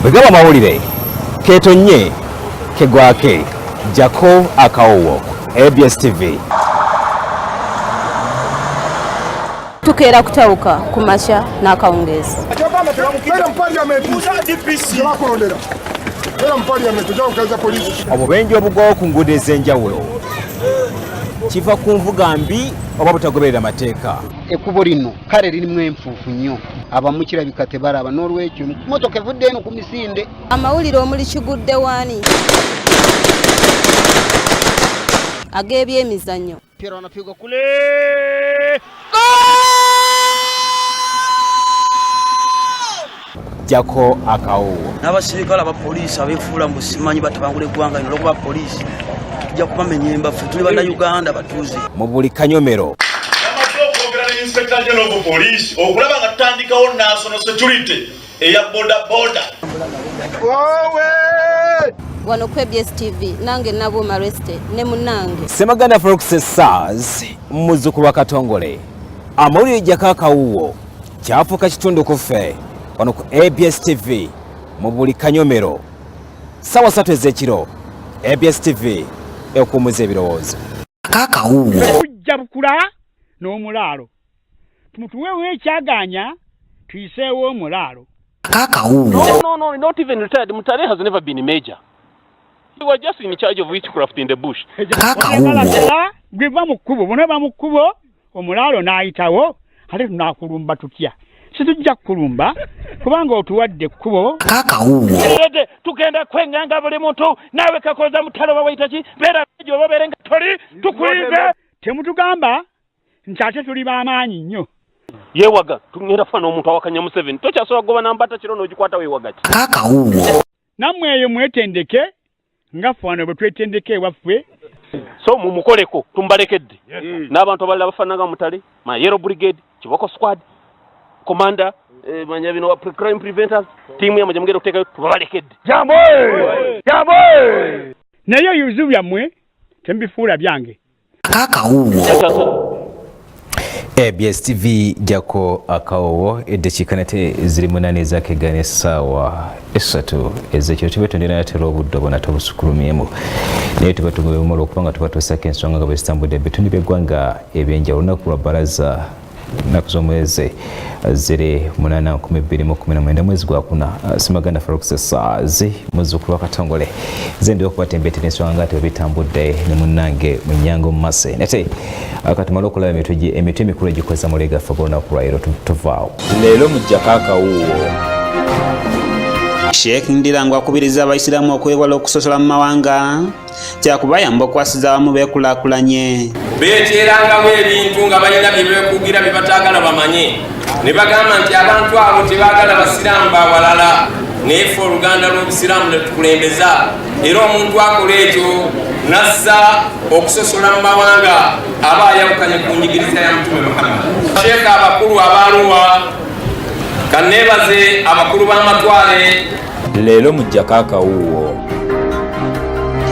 Bwe gaba mawulire keetonye kegwake jako akawuwo ABS TV. Tukeera kutawuka ku makya n'akawungeezi. Obubenje obugwawo ku nguudo ez'enjawulo kiva ku nvuga mbi oba butagoberera mateeka. Ekkubo lino kale lirimu enfuufu nnyo, abamu kirabika tebalaba, n'olwekyo motoka evudde eno ku misinde. Amawulire omuli kigudde waani ag'ebyemizannyo. Mpira wanapigwa kule. Jako akawuwo. N'abasirikale abapoliisi abeefuula mbu simanyi batabangula eggwanga lino olw'okuba poliisi, tujja kubamenya embafu, tuli bannayuganda batuuze. Mu buli kanyomero. Namaze okwogera ne Inspector General of Police okulaba nga tutandikawo National Security eya boda boda. Wano ku ABS TV nange Nabuuma Reste ne munnange Ssemaganda Farouk Sars, muzzukulu wa Katongole. Amawulire jako akawuwo kyafuuka kitundu ku ffe wano ku ABS TV mu buli kanyomero. Ssaawa 3 ez'ekiro ABS TV ekuwummuza ebirowoozo. Akawuwo. Kujja bukula n'omulaalo. Tumutuweewo ekyagaanya tuyiseewo omulaalo. Akawuwo. No, no, no, not even retired. Mutale has never been major. He was just in charge of witchcraft in the bush. Akawuwo. Gwe va mu kkubo, bonna va mu kkubo, omulaalo n'ayitawo, ate tunaakulumba tutya? Situjja kukulumba kubanga otuwadde ekkubo. Akawuwo. Ede, tugenda kwenganga buli muntu, naawe kakoza mutalo bawayita ki? Beera gye oba obeere nga toli, tukulinze. Temutugamba nti ate tuli b'amaanyi nnyo. Yeewaga, tugenda kufa n'omuntu awakanya Museveni. Tokyasobola kugoba nambata kiro n'ogikwata weewaga ki? Akawuwo. Nammwe eyo mwetendeke nga ffe wano bwe twetendeka ewaffe. So mumukoleko, tumbalekedde. N'abantu abalala abafaanana nga Mutale, ma Yellow Brigade, Kiboko Squad, Commander, manya bino crime preventers, tiimu yammwe gye mugenda okuteekayo tubabalekedde. Jambo! Jambo! Naye ebizibu byammwe tembifuula byange. Akawuwo. ABS TV jako akawowo eddakiika nate ziri 8 ezakegana essaawa 3 ez'ekiro. Tuba tondera natera obudde obwo nate obusukulumyemu, naye tuba tugobemula okuba nga tubatuusaako ensonga nga bwe zitambudde ebitundu by'eggwanga ebyenjawulo. Olunaku lwa bbalaza nnaku z'omwezi ziri 8 2019 mwezi gwa kuna. Ssemaganda Farouk Sars, muzzukulu wa Katongole, nze ndi okubatembetera ensonga nga tebwe bitambudde ne munnange Munyango Mase. Nate katumale okulaba emitwe emikulu egikoza mu leega ffe olunaku lwaleero tuvaawo. Leero mujjako akawuwo. Sheikh Ndirango akubiriza abayisiraamu okwewala okusosola mu mawanga kyakubayamba okwasiza awamu beekulaakulanye. Beeteerangawo ebintu nga balina bye beekugira bye bataagala bamanye, ne bagamba nti abantu abo tebaagala basiraamu bawalala, naye ffe oluganda lw'obusiraamu ne tukulembeza. Era omuntu akola ekyo n'azza okusosola mu mawanga aba ayawukanye ku njigiriza ya Mutume Muhammad. Sheikh abakulu abaaluwa, kanneebaze abakulu b'amatwale. Leero mujjako akawuwo.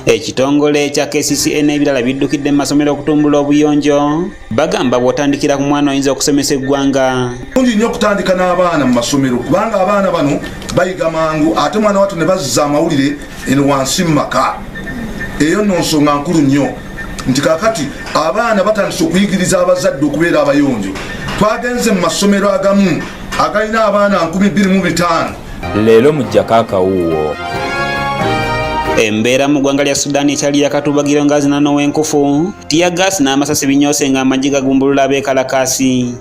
Ekitongole ekya KCCA n'ebirala biddukidde mu masomero okutumbula obuyonjo. Bagamba bw'otandikira ku mwana oyinza okusomesa eggwanga. Kirungi nnyo okutandika n'abaana mu masomero kubanga abaana bano bayiga mangu, ate mwana wattu ne bazza amawulire eno wansi mu maka. Eyo nno nsonga nkulu nnyo nti kaakati abaana batandise okuyigiriza abazadde okubeera abayonjo. Twagenze mu masomero agamu agalina abaana 2500. Leero mujjako akawuwo. Embeera mu ggwanga lya Sudan ekyali yakatubagiro nga zina n'ow'enkufu, tear gas n'amasasi binyoose ng'amagye gagumbulula abeekalakaasi.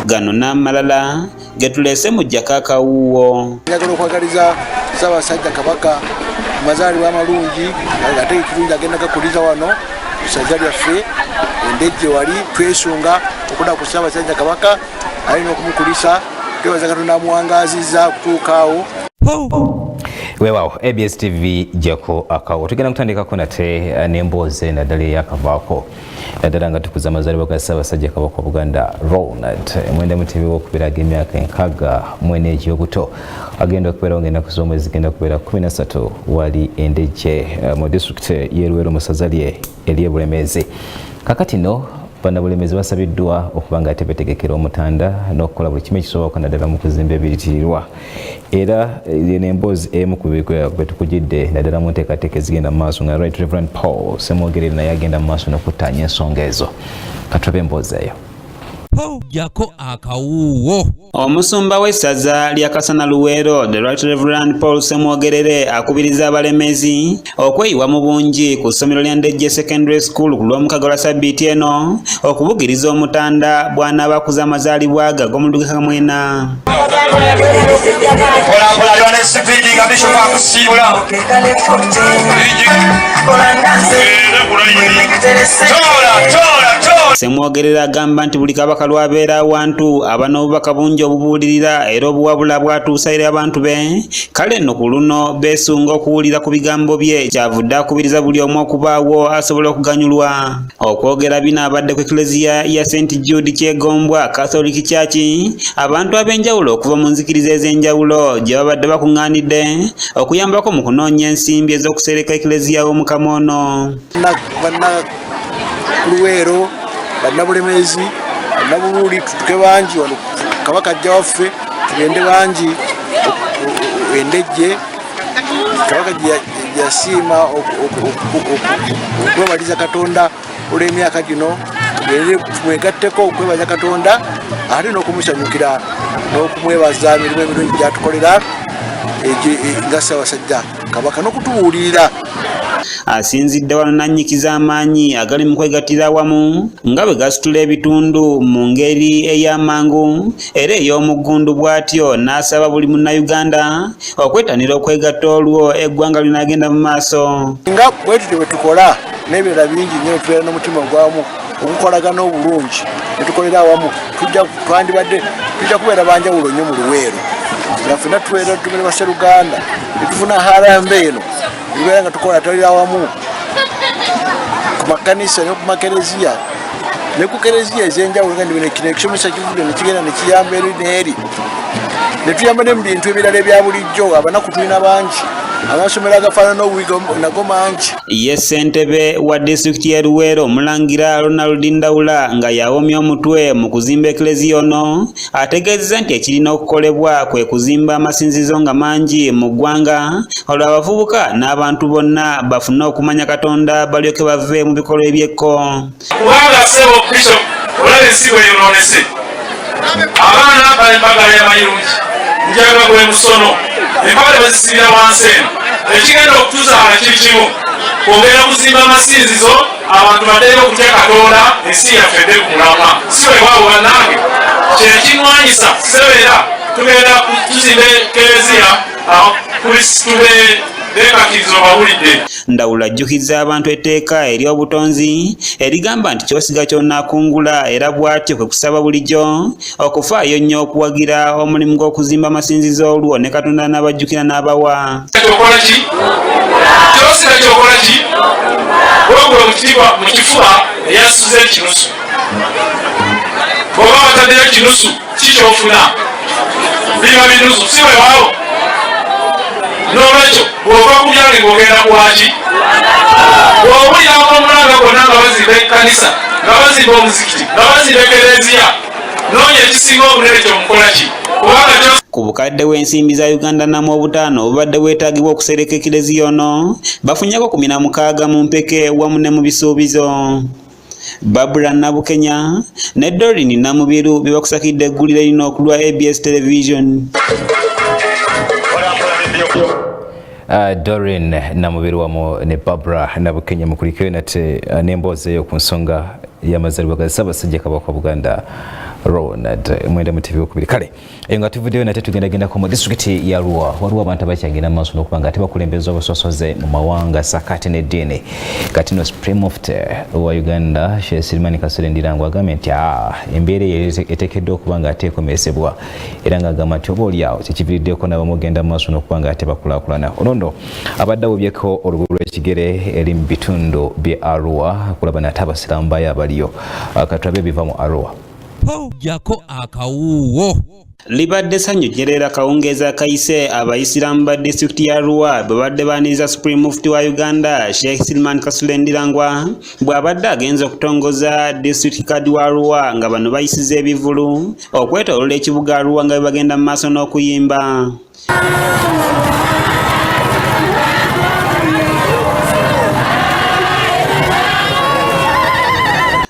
Gano n'amalala getuleese mujjako akawuwo. Njagala okwagaliza Ssaabasajja Kabaka amazaalibwa amalungi, ate ekirungi agenda gakuliza wano ku ssaza lyaffe Endejje wali twesunga okudda ku Ssaabasajja Kabaka alina okumukulisa, twebaza Katonda amuwangaazizza okutuuka awo. Weewaawo, ABS TV jako akawo. Tugenda kutandikako nate n'emboozi naddala eyakavaako, naddala nga tukuza amazaalibwa ga Ssaabasajja Kabaka wa Buganda Ronald Mwenda Mutebi w'okubiraga emyaka 64 egy'obuto, agenda okubeerawo ng'ennaku z'omwezi zigenda kubeera 13 wali Endejje mu disitulikiti y'e Luweero mu ssaza lye ery'e Bulemeezi. Kakati no bannabulemeezi basabiddwa okuba nga ate betegekera omutanda n'okukola buli kimu ekisoboka naddala mu kuzimba ebiyitirirwa. Era eno emboozi emu ku betukugidde naddala mu nteekateeka ezigenda mu maaso nga Right Reverend Paul Ssemwogerere naye agenda mu maaso n'okuttaanya ensonga ezo. Katulabe emboozi eyo. Jako akawuuwo. Omusumba w'essaza lya Kasana Luweero, The Right Reverend Paul Ssemwogerere, akubiriza abalemezi okweyiwa mu bungi ku ssomero lya Ndejje Secondary School ku Lwomukaaga lwa ssabbiiti eno okubugiriza omutanda bw'anaaba akuza amazaalibwa ge ag'omulundi Kamwena. Ssemwogerere agamba nti buli kabaka lw'abeera awantu aba n'obubaka bungi obubuulirira era obuwabula bw'atuusa eri abantu be. Kale nno ku luno beesunga okuwulira ku bigambo bye, kyavudde akubiriza buli omu okubaawo asobola okuganyulwa. Okwogera bino abadde ku Eklezia ya St Jude Kyegombwa Catholic Church, abantu ab'enjawulo okuva mu nzikiriza ez'enjawulo gye babadde bakuŋŋaanidde okuyambako mu kunoonya ensimbi ez'okusereka Eklezia w'Omukama ono. Banna Luweero, bannabulemeezi, bannabuluuli, tutuke bangi wano, Kabaka ajja waffe, tugende bangi Endejje. Kabaka gye yasiima okwebaliza Katonda olw'emyaka gino, tugende tumwegatteko okwebaza Katonda ate n'okumusanyukira n'okumwebaza emirimu emirungi gy'atukolera nga Ssaabasajja Kabaka n'okutubuulirira. Asinzidde wano n'annyikiza amaanyi agali mu kwegattira awamu nga bwe gasitula ebitundu mu ngeri ey'amangu era ey'omuggundu, bw'atyo n'asaba buli munnayuganda okwetanira okwegatta olwo eggwanga linaagenda mu maaso. Nga bwe tutyo bwe tukola n'ebirala bingi nnyo, tubeera n'omutima ogwamu ogukolagana obulungi ne tukolera awamu, twandibadde tujja kubeera banjawulo nnyo mu Luweero nga ffenna tubeera tubeera basseruganda ne tufuna harambe eno, tubeera nga tukola twalira awamu ku makanisa ne ku makereziya ne ku kereziya ez'enjawulo, nga bino kino ekisomesa kivudde ne kigenda ne kiyamba eri n'eri, ne tuyamba ne mu bintu ebirala ebya bulijjo. Abanaku tulina bangi, amasomero agafaanana obuyigo nago mangi. Ye ssentebe wa disitulikiti y'e Luweero, Omulangira Ronald Ndawula, nga yawomya omutwe mu kuzimba Eklezia ono, ategeezezza nti ekirina okukolebwa kwe kuzimba amasinzizo nga mangi mu ggwanga, olwo abavubuka n'abantu bonna bafune okumanya Katonda balyoke bave mu bikolwa ebyekko. Kubanga ssebo Bishop, olaba ensi bweyonoonese, abaana bali embaga y'amayirungi, njaga gwe musono, empale bazisibira wansi eno. Ekigenda okutuzaala kiri kimu, kwongera kuzimba amasinzizo, abantu baddeyo okutya Katonda, ensi yaffe edde ku mulamwa. Si weewaawo bannange, kyekinwanyisa sebeera tugenda tuzimba Ekereziya, Kristo beekakiriza obawulidde. Ndawula ajjukiza abantu etteeka ery'obutonzi erigamba nti ky'osiga ky'onaakungula, era bw'atyo kwe kusaba bulijjo okufaayo nnyo okuwagira omulimu gw'okuzimba amasinzizo, olwo ne Katonda n'abajjukira n'abawa. Kyokola ki? Ky'osiga kyokola ki? Wegula mu kifuba eyasuze ekinusu. Bw'oba wataddeyo kinusu, ki ky'ofuna? Biba binusu, si weewaawo? N'olwekyo bw'ova ku byange ng'ogenda kwaki? Bw'owulira omulanga gwonna nga bazimba ekkanisa, nga bazimba omuzikiti, nga bazimba ekereziya, noonya ekisinga obunene kyomukola ki? Kubanga Ku bukadde bw'ensimbi za Uganda namu obutaano obubadde bwetaagibwa okusereka Eklezia ono, bafunyeko 16 mu mpeke wamu ne mu bisuubizo. Babura Nabukenya ne Doreen Namubiru be bakusakidde eggulire lino okulwa ABS Television. Doreen Namubiru wamu ne Barbara Nabukenya, mukulikeyo nate n'emboozi eyo ku nsonga y'amazaalibwa ga Ssaabasajja Kabaka wa Buganda Ronald Mwenda Mutebi Owokubiri. Kale eyo nga tuvuddeyo nate tugendagendako mu disitulikiti ya Arua. Waliwo abantu abakyagenda mu maaso n'okuba nga tebakulembeza obusosoze mu mawanga sakati n'eddiini. Kati no Supreme Mufti wa Uganda Sheikh Sirimani Kasule Ndirango agambye nti embeera eyo eteekeddwa okuba nga ateekomesebwa, era ng'agamba nti oba oli awo kyekiviiriddeko n'abamu ogenda mu maaso n'okuba nga tebakulaakulana. Ono nno abadde awubyeko olubu lw'ekigere eri mu bitundu by'e Arua okulaba nate abasiraamu bayo abaliyo. Katulabe ebiva mu Arua. Jako akawuuwo. Libadde ssanyu jjereera kawungeezi akayise abayisiraamu ba disitulikiti ya Arua bwe badde baaniriza Supreme Mufti wa Uganda Sheikh Silman Kasule Ndirangwa bw'abadde agenze okutongoza disitulikiti Kadhi wa Arua, nga bano bayisiza ebivvulu okwetooloola ekibuga Arua nga bwe bagenda mu maaso n'okuyimba.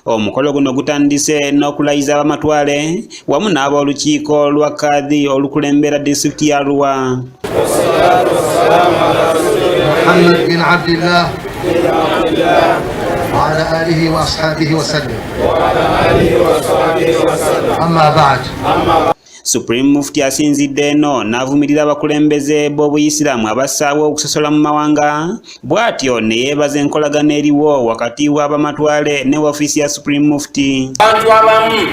Omukolo guno gutandise n'okulayiza abamatwale wamu n'ab'olukiiko lwa Kadhi olukulembera disitulikiti ya Arua. Muhammad bin Abdillah wa ala alihi wa ashabihi wa sallam. Amma ba'd. Supreme Mufti asinzidde eno n'avumirira abakulembeze b'Obuyisiraamu abassaawo okusosola mu mawanga, bw'atyo ne yeebaza enkolagana eriwo wakati w'abamatwale ne woofiisi ya Supreme Mufti. Abantu abamu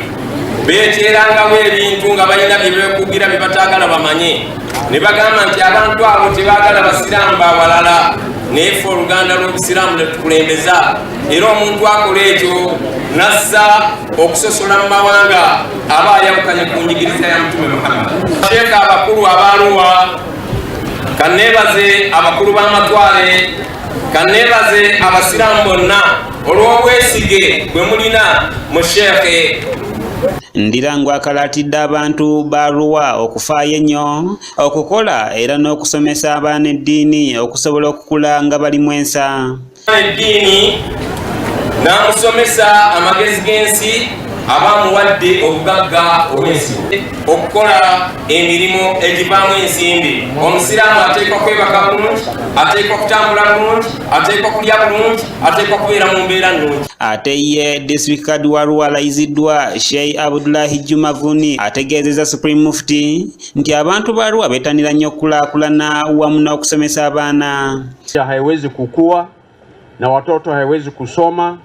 beeteerangawo ebintu nga balina bye beekugira bye bataagala bamanye, ne bagamba nti abantu abo tebaagala basiraamu bawalala, naye ffe oluganda lw'obusiraamu ne tukulembeza. Era omuntu akola ekyo n'assa okusosola mu mawanga aba ayawukanye ku njigiriza ya Mutume Muhammad. Sheikh abakulu ab'Arua, kanneebaze abakulu b'amatwale, kanneebaze abasiraamu bonna olw'obwesige bwe mulina mu Sheikh. Ndirango akalaatidde abantu ba Arua okufaayo ennyo okukola era n'okusomesa abaana eddiini okusobola okukula nga bali mu ensa. Eddiini n'amusomesa amagezi g'ensi, aba amuwadde obugagga obw'ensi okukola emirimu egivaamu ensimbi. Omusiraamu ateekwa kwebaka bulungi, ateekwa kutambula bulungi, ateekwa kulya bulungi, ateekwa kubeera mu mbeera nnungi. Ate ye disitulikiti Kadhi wa Arua alayiziddwa Sheikh Abdullahi Juma Vuni ategeezezza Supreme Mufti nti abantu ba Arua bettanira nnyo okukulaakulana wamu n'okusomesa abaana. Haiwezi kukua na watoto haiwezi kusoma,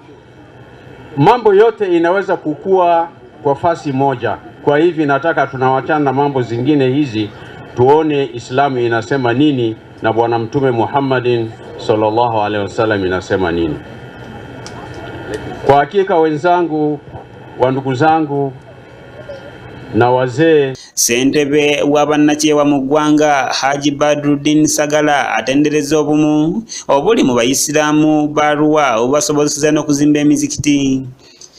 mambo yote inaweza kukua kwa fasi moja. Kwa hivi nataka tunawachana na mambo zingine hizi, tuone Islamu inasema nini na Bwana Mtume Muhammadin sallallahu alaihi wasallam inasema nini. Kwa hakika wenzangu, wa ndugu zangu na wazee. Ssentebe w'abannakyewa mu ggwanga Haji Badruddin Sagala atendereza obumu obuli mu bayisiraamu ba Arua obubasobozesa n'okuzimba emizikiti.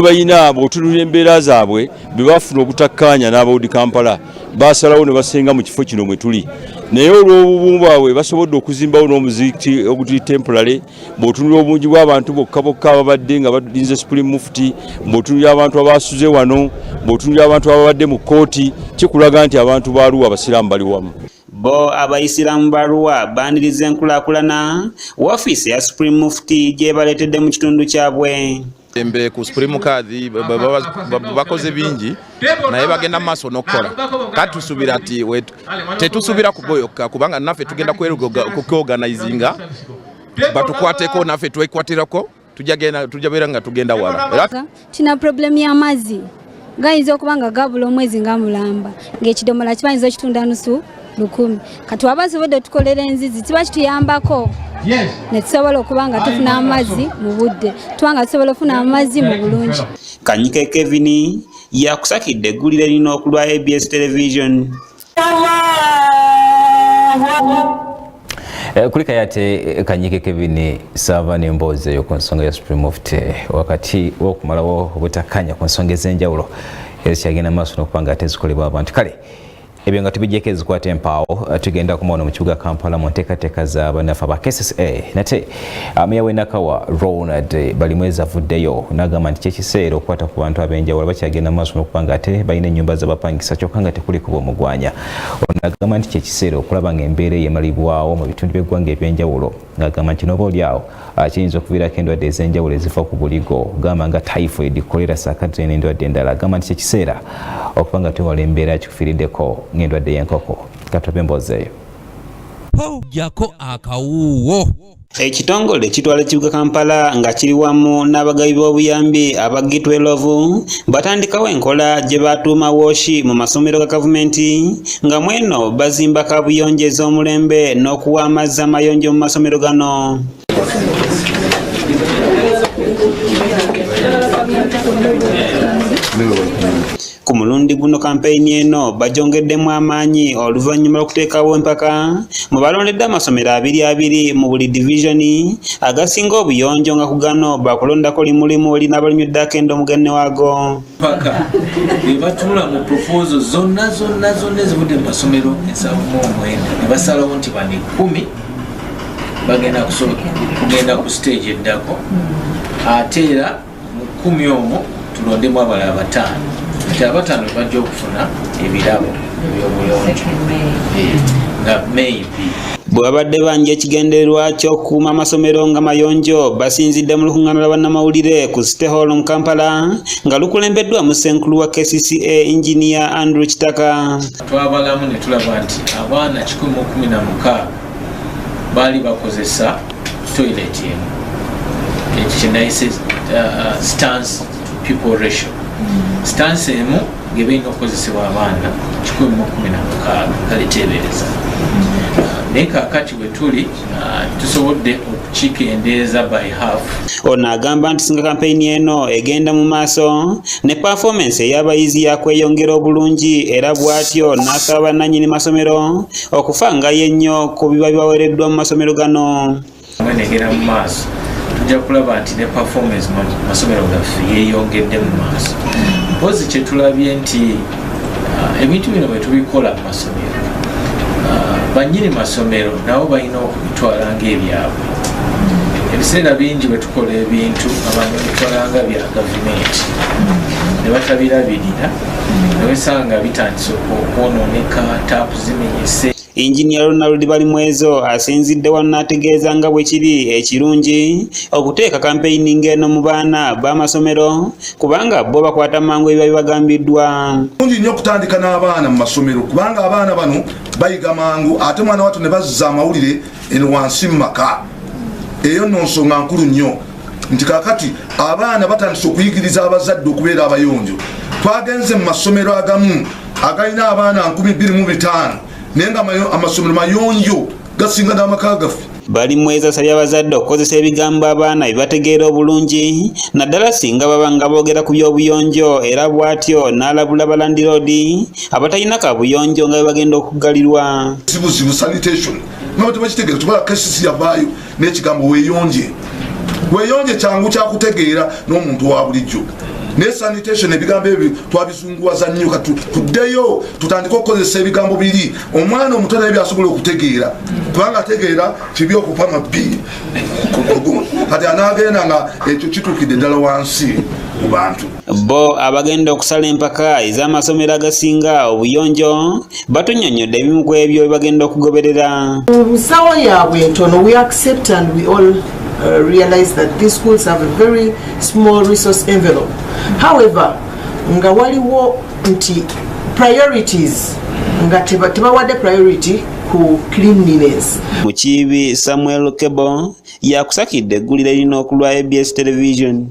Balina bw'otunulira embeera zaabwe bwe bafuna obutakkaanya n'abawudi Kampala basalawo ne basenga mu kifo kino mwe tuli, naye olw'obubumu bwabwe basobodde okuzimbawo n'omuzikiti ogutuli temporary. Bw'otunulira obungi bw'abantu bokka bokka ababadde nga balinze Supreme Mufti, bw'otunulira abantu abasuze wano, bw'otunulira abantu ababadde mu kkooti, kikulaga nti abantu ba Arua abasiraamu bali wamu. Bo abayisiraamu ba Arua baaniriza enkulaakulana woofiisi ya Supreme Mufti gy'ebaleetedde mu kitundu kyabwe. Embe ku Supreme Kadhi bakoze bingi naye bagenda mu maaso n'okukola. Kati tusuubira nti tetusuubira kuboyoka kubanga naffe tugenda kweorganizinga batukwateko naffe twekwatirako tujja beera nga tugenda wala. Tulina problemu y'amazzi gayinza okuba nga gabula omwezi nga mulamba ng'ekidomola kibayinza okitunda nusu 10,000. Kati waba asobodde otukolera enzizi kiba kituyambako ne tusobola okuba nga tufuna amazzi mu budde, tuba nga tusobola okufuna amazzi mu bulungi. Kanyike Kevin yakusakidde eggulire lino okulwa ABS Television. Kulika yate Kanyike Kevin Sava n'emboozi eyo ku nsonga ya Supreme Mufti wakati w'okumalawo obutakkaanya ku nsonga ez'enjawulo ezikyagenda maaso n'okuba nga ate zikolebwa abantu. Kale Ebyo nga tubijjeko ezikwata empaawo, tugenda kumaono mu kibuga Kampala mu nteekateeka za bannaffe aba KCCA. Nate meya w'e Nakawa Ronald Balimwezo avuddeyo n'agamba nti kyekiseera okukwata ku bantu ab'enjawulo bakyagenda mu maaso n'okuba nga ate balina ennyumba z'abapangisa kyokka nga tekuli kuba omugwanya. Ono agamba nti kyekiseera okulaba ng'embeera eyo emalibwawo mu bitundu by'eggwanga eby'enjawulo, ng'agamba nti n'oba oli awo kiyinza okuviirako endwadde ez'enjawulo ezifa ku buligo gamba nga typhoid, kolera saakati n'endwadde endala. Agamba nti kyekiseera okuba nga twewala embeera kikufiiriddeko ng'endwadde y'enkoko. Katobe emboozi eyo. Jjako akawuuwo. Ekitongole ekitwala ekibuga Kampala nga kiri wamu n'abagabi b'obuyambi aba G12 batandikawo enkola gye batuuma wooshi mu masomero ga gavumenti, nga mweno bazimba kaabuyonjo ez'omulembe n'okuwa amazzi amayonjo mu masomero gano. Ku mulundi guno kampeyini eno bagyongeddemu amaanyi oluvannyuma lw'okuteekawo empaka mu balondedde amasomero abiri abiri mu buli divizoni agasinga obuyonjo, nga ku gano bakulondako limu limu erinabalinywedde akendo omugenne waago. Paka bwe batuula mu proposal zonna zonna zonna ezivudde mu masomero 79 ne basalawo nti bano 10 bagenda kugenda ku stage eddako, ate era mu 10 omwo tulondemu abalala 5, nti abataano bajja okufuna ebirabo eby'obuyonjo nga maybe. Bwe babadde banja ekigendererwa ky'okukuuma amasomero nga mayonjo, basinzidde mu lukuŋŋaana lwa bannamawulire ku City Hall mu Kampala nga lukulembeddwamu ssenkulu wa KCCA Engineer Andrew Kitaka. Twabalamu ne tulaba nti abaana 116 baali bakozesa toilet emu, ekyo kye nayise stance pupil ratio. Stance emu ng'eba erina okukozesebwa abaana 116, kale teebereza. Naye kaakati bwe tuli tusobodde okukikendeeza by half. Ono agamba nti singa kampeyini eno egenda mu maaso ne performance ey'abayizi yakweyongera obulungi, era bw'atyo n'asaba bannannyini masomero okufangayo ennyo ku biba bibaweereddwa mu masomero gano. Mwenegera mu maaso tujja kulaba nti ne performance mu masomero gaffe yeeyongedde mu maaso. Mpozi kye tulabye nti ebintu bino bwe tubikola mu masomero, bannyini masomero nabo balina okubitwala ng'ebyabwe. Ebiseera bingi bwe tukola ebintu abantu babitwala nga bya gavumenti ne batabirabirira, ne wesanga bitandise okwonooneka, taapu zimenyese. Engineer Ronald Balimwezo asinzidde wano n'ategeeza nga bwe kiri ekirungi okuteeka kampeyini ng'eno mu baana b'amasomero kubanga bo bakwata mangu ebiba bibagambiddwa. Kirungi nnyo okutandika n'abaana mu masomero kubanga abaana bano bayiga mangu, ate mwana wattu ne bazza amawulire eno wansi mu maka. Eyo nno nsonga nkulu nnyo nti kaakati abaana batandise okuyigiriza abazadde okubeera abayonjo. Twagenze mu masomero agamu agalina abaana 2500 naye nga amasomero mayonjo gasinga n'amaka gaffe. Balimwezo asabye abazadde okukozesa ebigambo abaana bye bategeera obulungi, naddala singa baba nga boogera ku by'obuyonjo, era bw'atyo n'alabula balandiroodi abatalina kabuyonjo nga bwe bagenda okuggalirwa. Zibuzibu sanitation nga tebakitegeera, tubala KCC yavaayo n'ekigambo weeyonje. Weeyonje kyangu kyakutegeera n'omuntu wa bulijjo, naye sanitation ebigambo ebyo twabizunguwaza nnyo. Kati tuddeyo tutandike okukozesa ebigambo biri omwana omuto naye byasobola okutegeera, kubanga ategeera kibi okupama bbi, kati anaagenda nga ekyo kituukidde ddala wansi mu bantu. Bo abagenda okusala empaka ez'amasomero agasinga obuyonjo batunnyonnyodde ebimu ku ebyo bye bagenda okugoberera. Mu nsawo yaabwe entono, we accept and we all realize that these schools have a very small resource envelope. However, nga waliwo nti priorities nga tebawadde priority ku cleanliness. Mukiibi Samuel Kebo yakusakidde eggulire lino ku lwa ABS Television.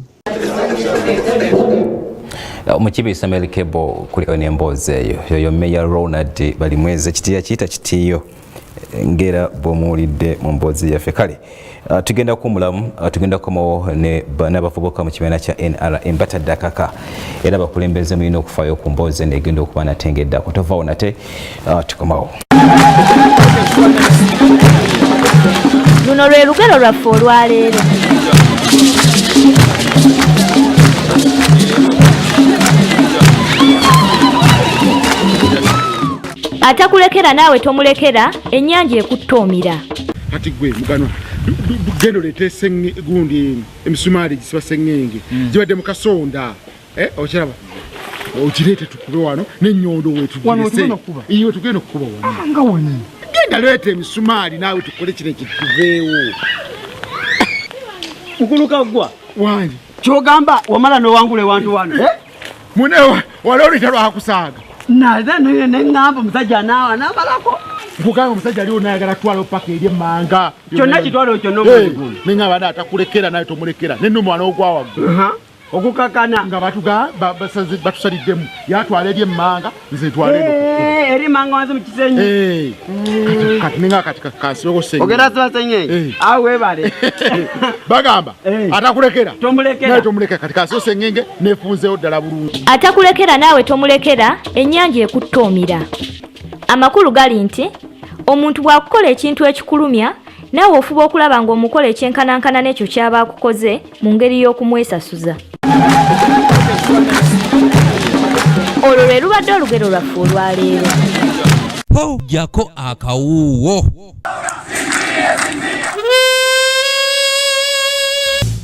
Mukiibi Samuel Kebo kuliko n'emboozi eyo yoyo Meya Ronald Balimwezo ekitiya kiyita kitiyo ngera bw'omuwulidde mu mboozi yaffe. Kale tugenda kuwummulamu, tugenda kukomawo n'abavubuka mu kibiina kya NRM batadde akaka, era abakulembeze mulina okufaayo ku mboozi eno egenda okuba nate ng'eddako. Tovaawo nate, tukomawo. Luno lwe lugero lwaffe olwaleero. Atakulekera naawe tomulekera, ennyanja ekutta omira. Kati gwe muganwa, genda oleete gundi emisumaali gisiba seŋŋenge gibadde mu kasonda. Eh, okiraba, okireete tukube wano n'ennyondo. Wano wetugenda okukuba? Iwe tugenda okukuba wano. Ah, nga wano. Genda leeta emisumaali naawe tukole kino ekituveewo. Mukulu Kaggwa. Wange. Kyogamba wamala nowangula ewantu wano, eh? Mune wali oluyita lwakusaaga. Naze neŋŋamba omusajja anaawa namalako. Nkugamba omusajja aliwo nayagala twala paka eri emmanga. Kyonna kitwalo kyonna omwezi guno. Neŋŋamba na atakulekera naye tomulekera nenuma n'ogwa waggulu. Okukakana. Nga batusaliddemu yatwala eri emmanga, nze ntwala eno. Eh, eri manga wansi mu kisenyi. Eh, kati ninga kati kansibeko senyi. Ogenda siba senyenge? Awe webale. Bagamba atakulekera tomulekera. Naye tomulekera, kati kansibeko sengenge nefunzeewo ddala bulungi. Atakulekera naawe tomulekera, ennyanja ekutta omira. Amakulu gali nti omuntu bw'akukola ekintu ekikulumya, naawe ofuba okulaba ng'omukola ekyenkanankana n'ekyo ky'aba akukoze mu ngeri y'okumwesasuza. Olwo lwe lubadde olugero lwaffe olwaleero. Jjako akawuuwo.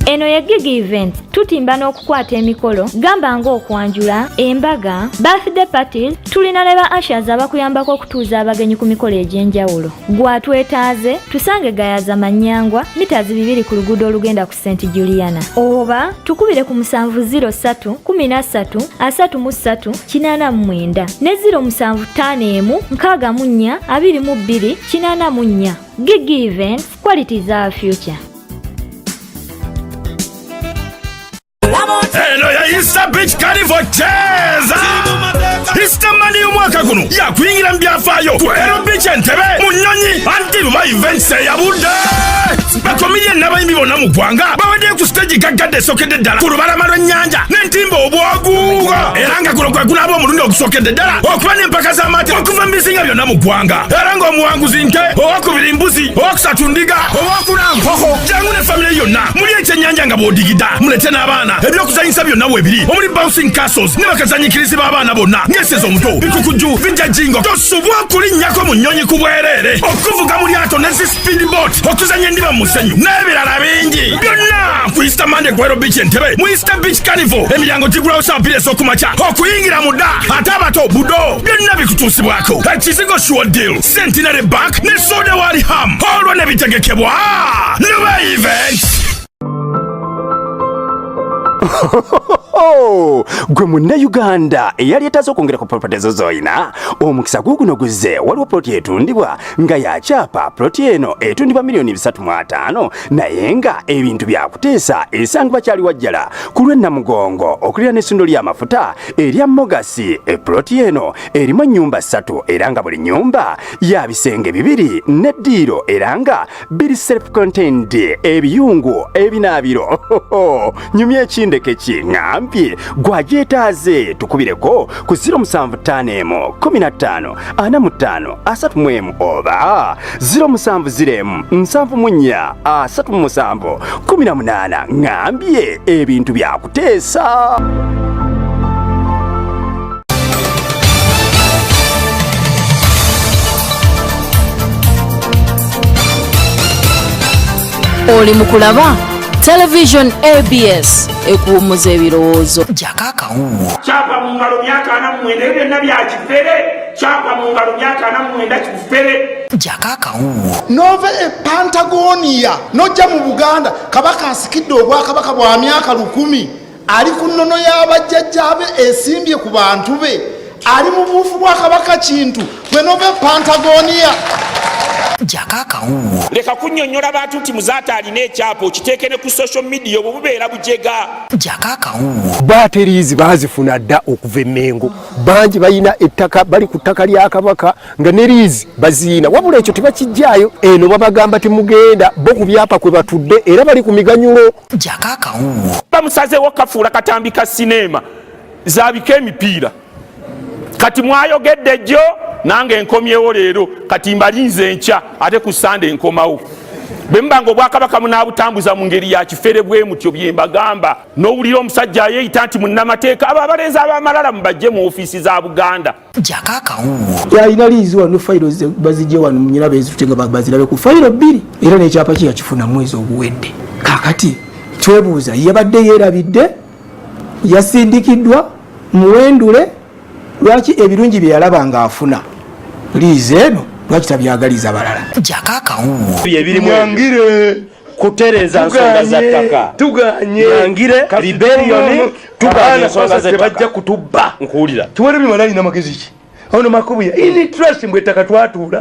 Eno ye Gigi Event. Tutimba n'okukwata emikolo gamba ng'okwanjula, embaga, birthday parties. Tulina ne ba ushers abakuyambako okutuuza abagenyi ku mikolo egy'enjawulo. Gwatwetaaze tusange Gayaza Manyangwa, mita 2 ku luguudo olugenda ku St Juliana, oba tukubire ku 703 13 33 89 ne 0751 64 22 84. Gigi Events, quality is our future. Eno ya Easter Beach Carnival, cheza Easter Monday y'omwaka guno yakuyingira mu byafaayo ku Aero Beach Entebbe mu nnyonyi anti Luma Events eyabudde. Bakomedian n'abayimbi bonna mu ggwanga babaddeyo ku stage gaggadde esookedde ddala ku lubalama lw'ennyanja n'entimba obwaguuga, era nga guno gwe gunaaba omulundi ogusookedde ddala okuba n'empaka z'amaato okuva mu bizinga byonna mu ggwanga, era ng'omuwanguzi nte, owakubiri mbuzi, owakusatu ndiga, owakuna nkoko. Jangu ne famire yonna muli ekyennyanja nga bw'odigida, mulete n'abaana. Ebyokuzanyisa byonna weebiri, omuli bouncing castles ne bakazanyikirizi b'abaana bonna ng'eseza omuto, bikukujju, bijajingo. Tosubwa okulinnyako mu nnyonyi ku bwereere, okuvuga mu lyato ne zi speedboat, okuzanya endiba mu musenyu n'ebirala bingi, byonna ku Easter Monday ku Aero Beach Entebbe mu Easter Beach Carnival. Emiryango gigulawo saa 2 ez'okumakya, okuyingira mudda, ate abato budo. Byonna bikutuusibwako ekizigo Sure Deal, Centenary Bank ne soda wali ham, olwo ne bitegekebwa Lube Event. Gwe munnayuganda eyali etaze okwongera ku property zo z'olina, omukisa guuguno guzze. Waliwo ploti etundibwa nga yakyapa. Ploti eno etundibwa miliyoni 350, naye nga ebintu byakuteesa. Esangibwa kyali wajjala ku lw'e Namugongo okulira n'essundo ly'amafuta erya Mogasi. Eploti eno erimu ennyumba ssatu, era nga buli nnyumba ya bisenge bibiri n'eddiiro, era nga biri self contained, ebiyungu, ebinaabiro. Nyumya ekindeke ki ŋŋambye, gwagyetaaze tukubireko ku 0751 15 45 31 oba 0701 74 37 18. Ŋŋambye ebintu byakuteesa. Oli mu kulaba Television ABS, ekuwummuza ebirowoozo. Jako akawuwo. Kyagwa mu ngalo myaka 49, ebyo byonna bya kifere. Kyagwa mu ngalo myaka 49, kifere. Jako akawuwo. Nova e Patagonia nojja mu Buganda, Kabaka asikidde obwakabaka bwa myaka 1000, ali ku nnono y'abajjajjaabe esimbye ku bantu be, ali mu buufu bwa Kabaka Kintu, gwe nova e Patagonia. Jako akawuwo. Leka kunnyonnyola bantu nti Muzaata alina ekyapa, okiteeke ne ku social media, obwo bubeera bujega. Jako akawuwo. Bateriizi baazifuna dda okuva emmengo. Bangi balina ettaka, bali ku ttaka lya Kabaka nga ne liizi baziina, wabula ekyo tebakijjaayo. Eno babagamba temugenda, bo ku byapa kwe batudde era bali ku miganyulo. Jako akawuwo. Bamusazeewo kafuula katambi ka sineema zaabika emipiira. Kati mwayogedde jjo, nange nkomyewo leero. Kati mbalinze enkya, ate ku Sande nkomawo. Bwe muba nga obwakabaka munaabutambuza mu ngeri ya kifere bwe mutyo, bye mbagamba. N'owulira omusajja ayeeyita nti munnamateeka, abo abalenzi ab'amalala mubajje mu ofiisi za Buganda. Jako akawuwo. Alina liizi wano, fayiro bazijje wano munyina bezitute nga bazirabe ku fayiro bbiri, era n'ekyapa kye yakifuna mwezi oguwedde. Kakati twebuuza, yabadde yeerabidde, yasindikiddwa muwendule? Lwaki ebirungi bye yalaba ng'afuna liizi eno, lwaki tabyagaliza balala? Jako akawuwo. Nyangire kutereza nsonga za ttaka. Tuganye. Nyangire rebellion, tuganye ensonga za tebajja kutubba. Nkuwulira. Tiwali bimala alina magezi ki ono Makubuya in trust mbwe ettaka twatuula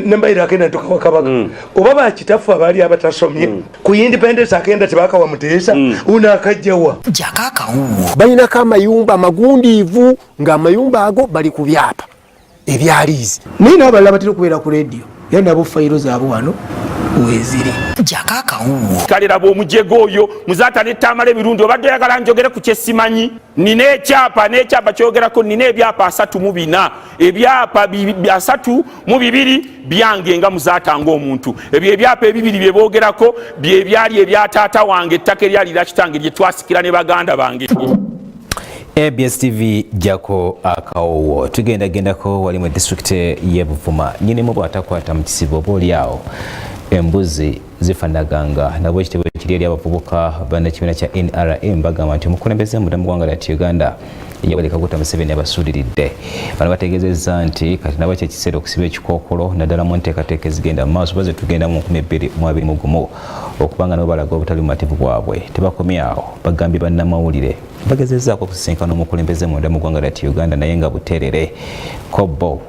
nembaire akenda tukawa kabaka oba bakitaffe abaali abatasomye ku independence akenda tebakawa Muteesa uno akajjawa. Jako akawuwo. Balinako amayumba amagundiivu, ng'amayumba ago bali ku byapa ebyaliizi, naye nabo balala batera okubeera ku rediyo, era nabo fayiro zaabwe wano weziri. Jako akawuwo. Kale laba omujego oyo Muzaata nettaamala ebirungi. Obadde oyagala njogere ku kyesimanyi. Nina ekyapa, n'ekyapa kyogerako, nina ebyapa 34. Ebyapa 32 byange nga Muzaata ng'omuntu. Ebyo ebyapa ebibiri bye boogerako bye byali ebya taata wange, ettaka eryali lya kitange lye twasikira ne baganda bange. ABS TV, jako akawowo. Tugenda gendako wali mu disitulikiti y'e Buvuma. Nyinimu bw'atakwata mu kisibo, oba oli awo embuzi zifanaganga nabwo. Ekitebo kiri eri abavubuka bannakibiina kya NRM, bagamba nti omukulembeze munda mu ggwanga lya Uganda Yoweri Kaguta Museveni abasuuliridde. Bano bategeezezza nti kati nabo kyekiseera okusiba ekikookolo, naddala mu nteekateeka ezigenda mu maaso baze tugenda mu 2021, okubanga nabo balaga obutali bumativu bwabwe. Tebakomye awo, bagambye bannamawulire bagezezzaako okusisinkana omukulembeze munda mu ggwanga lya Uganda, naye nga buterere kobo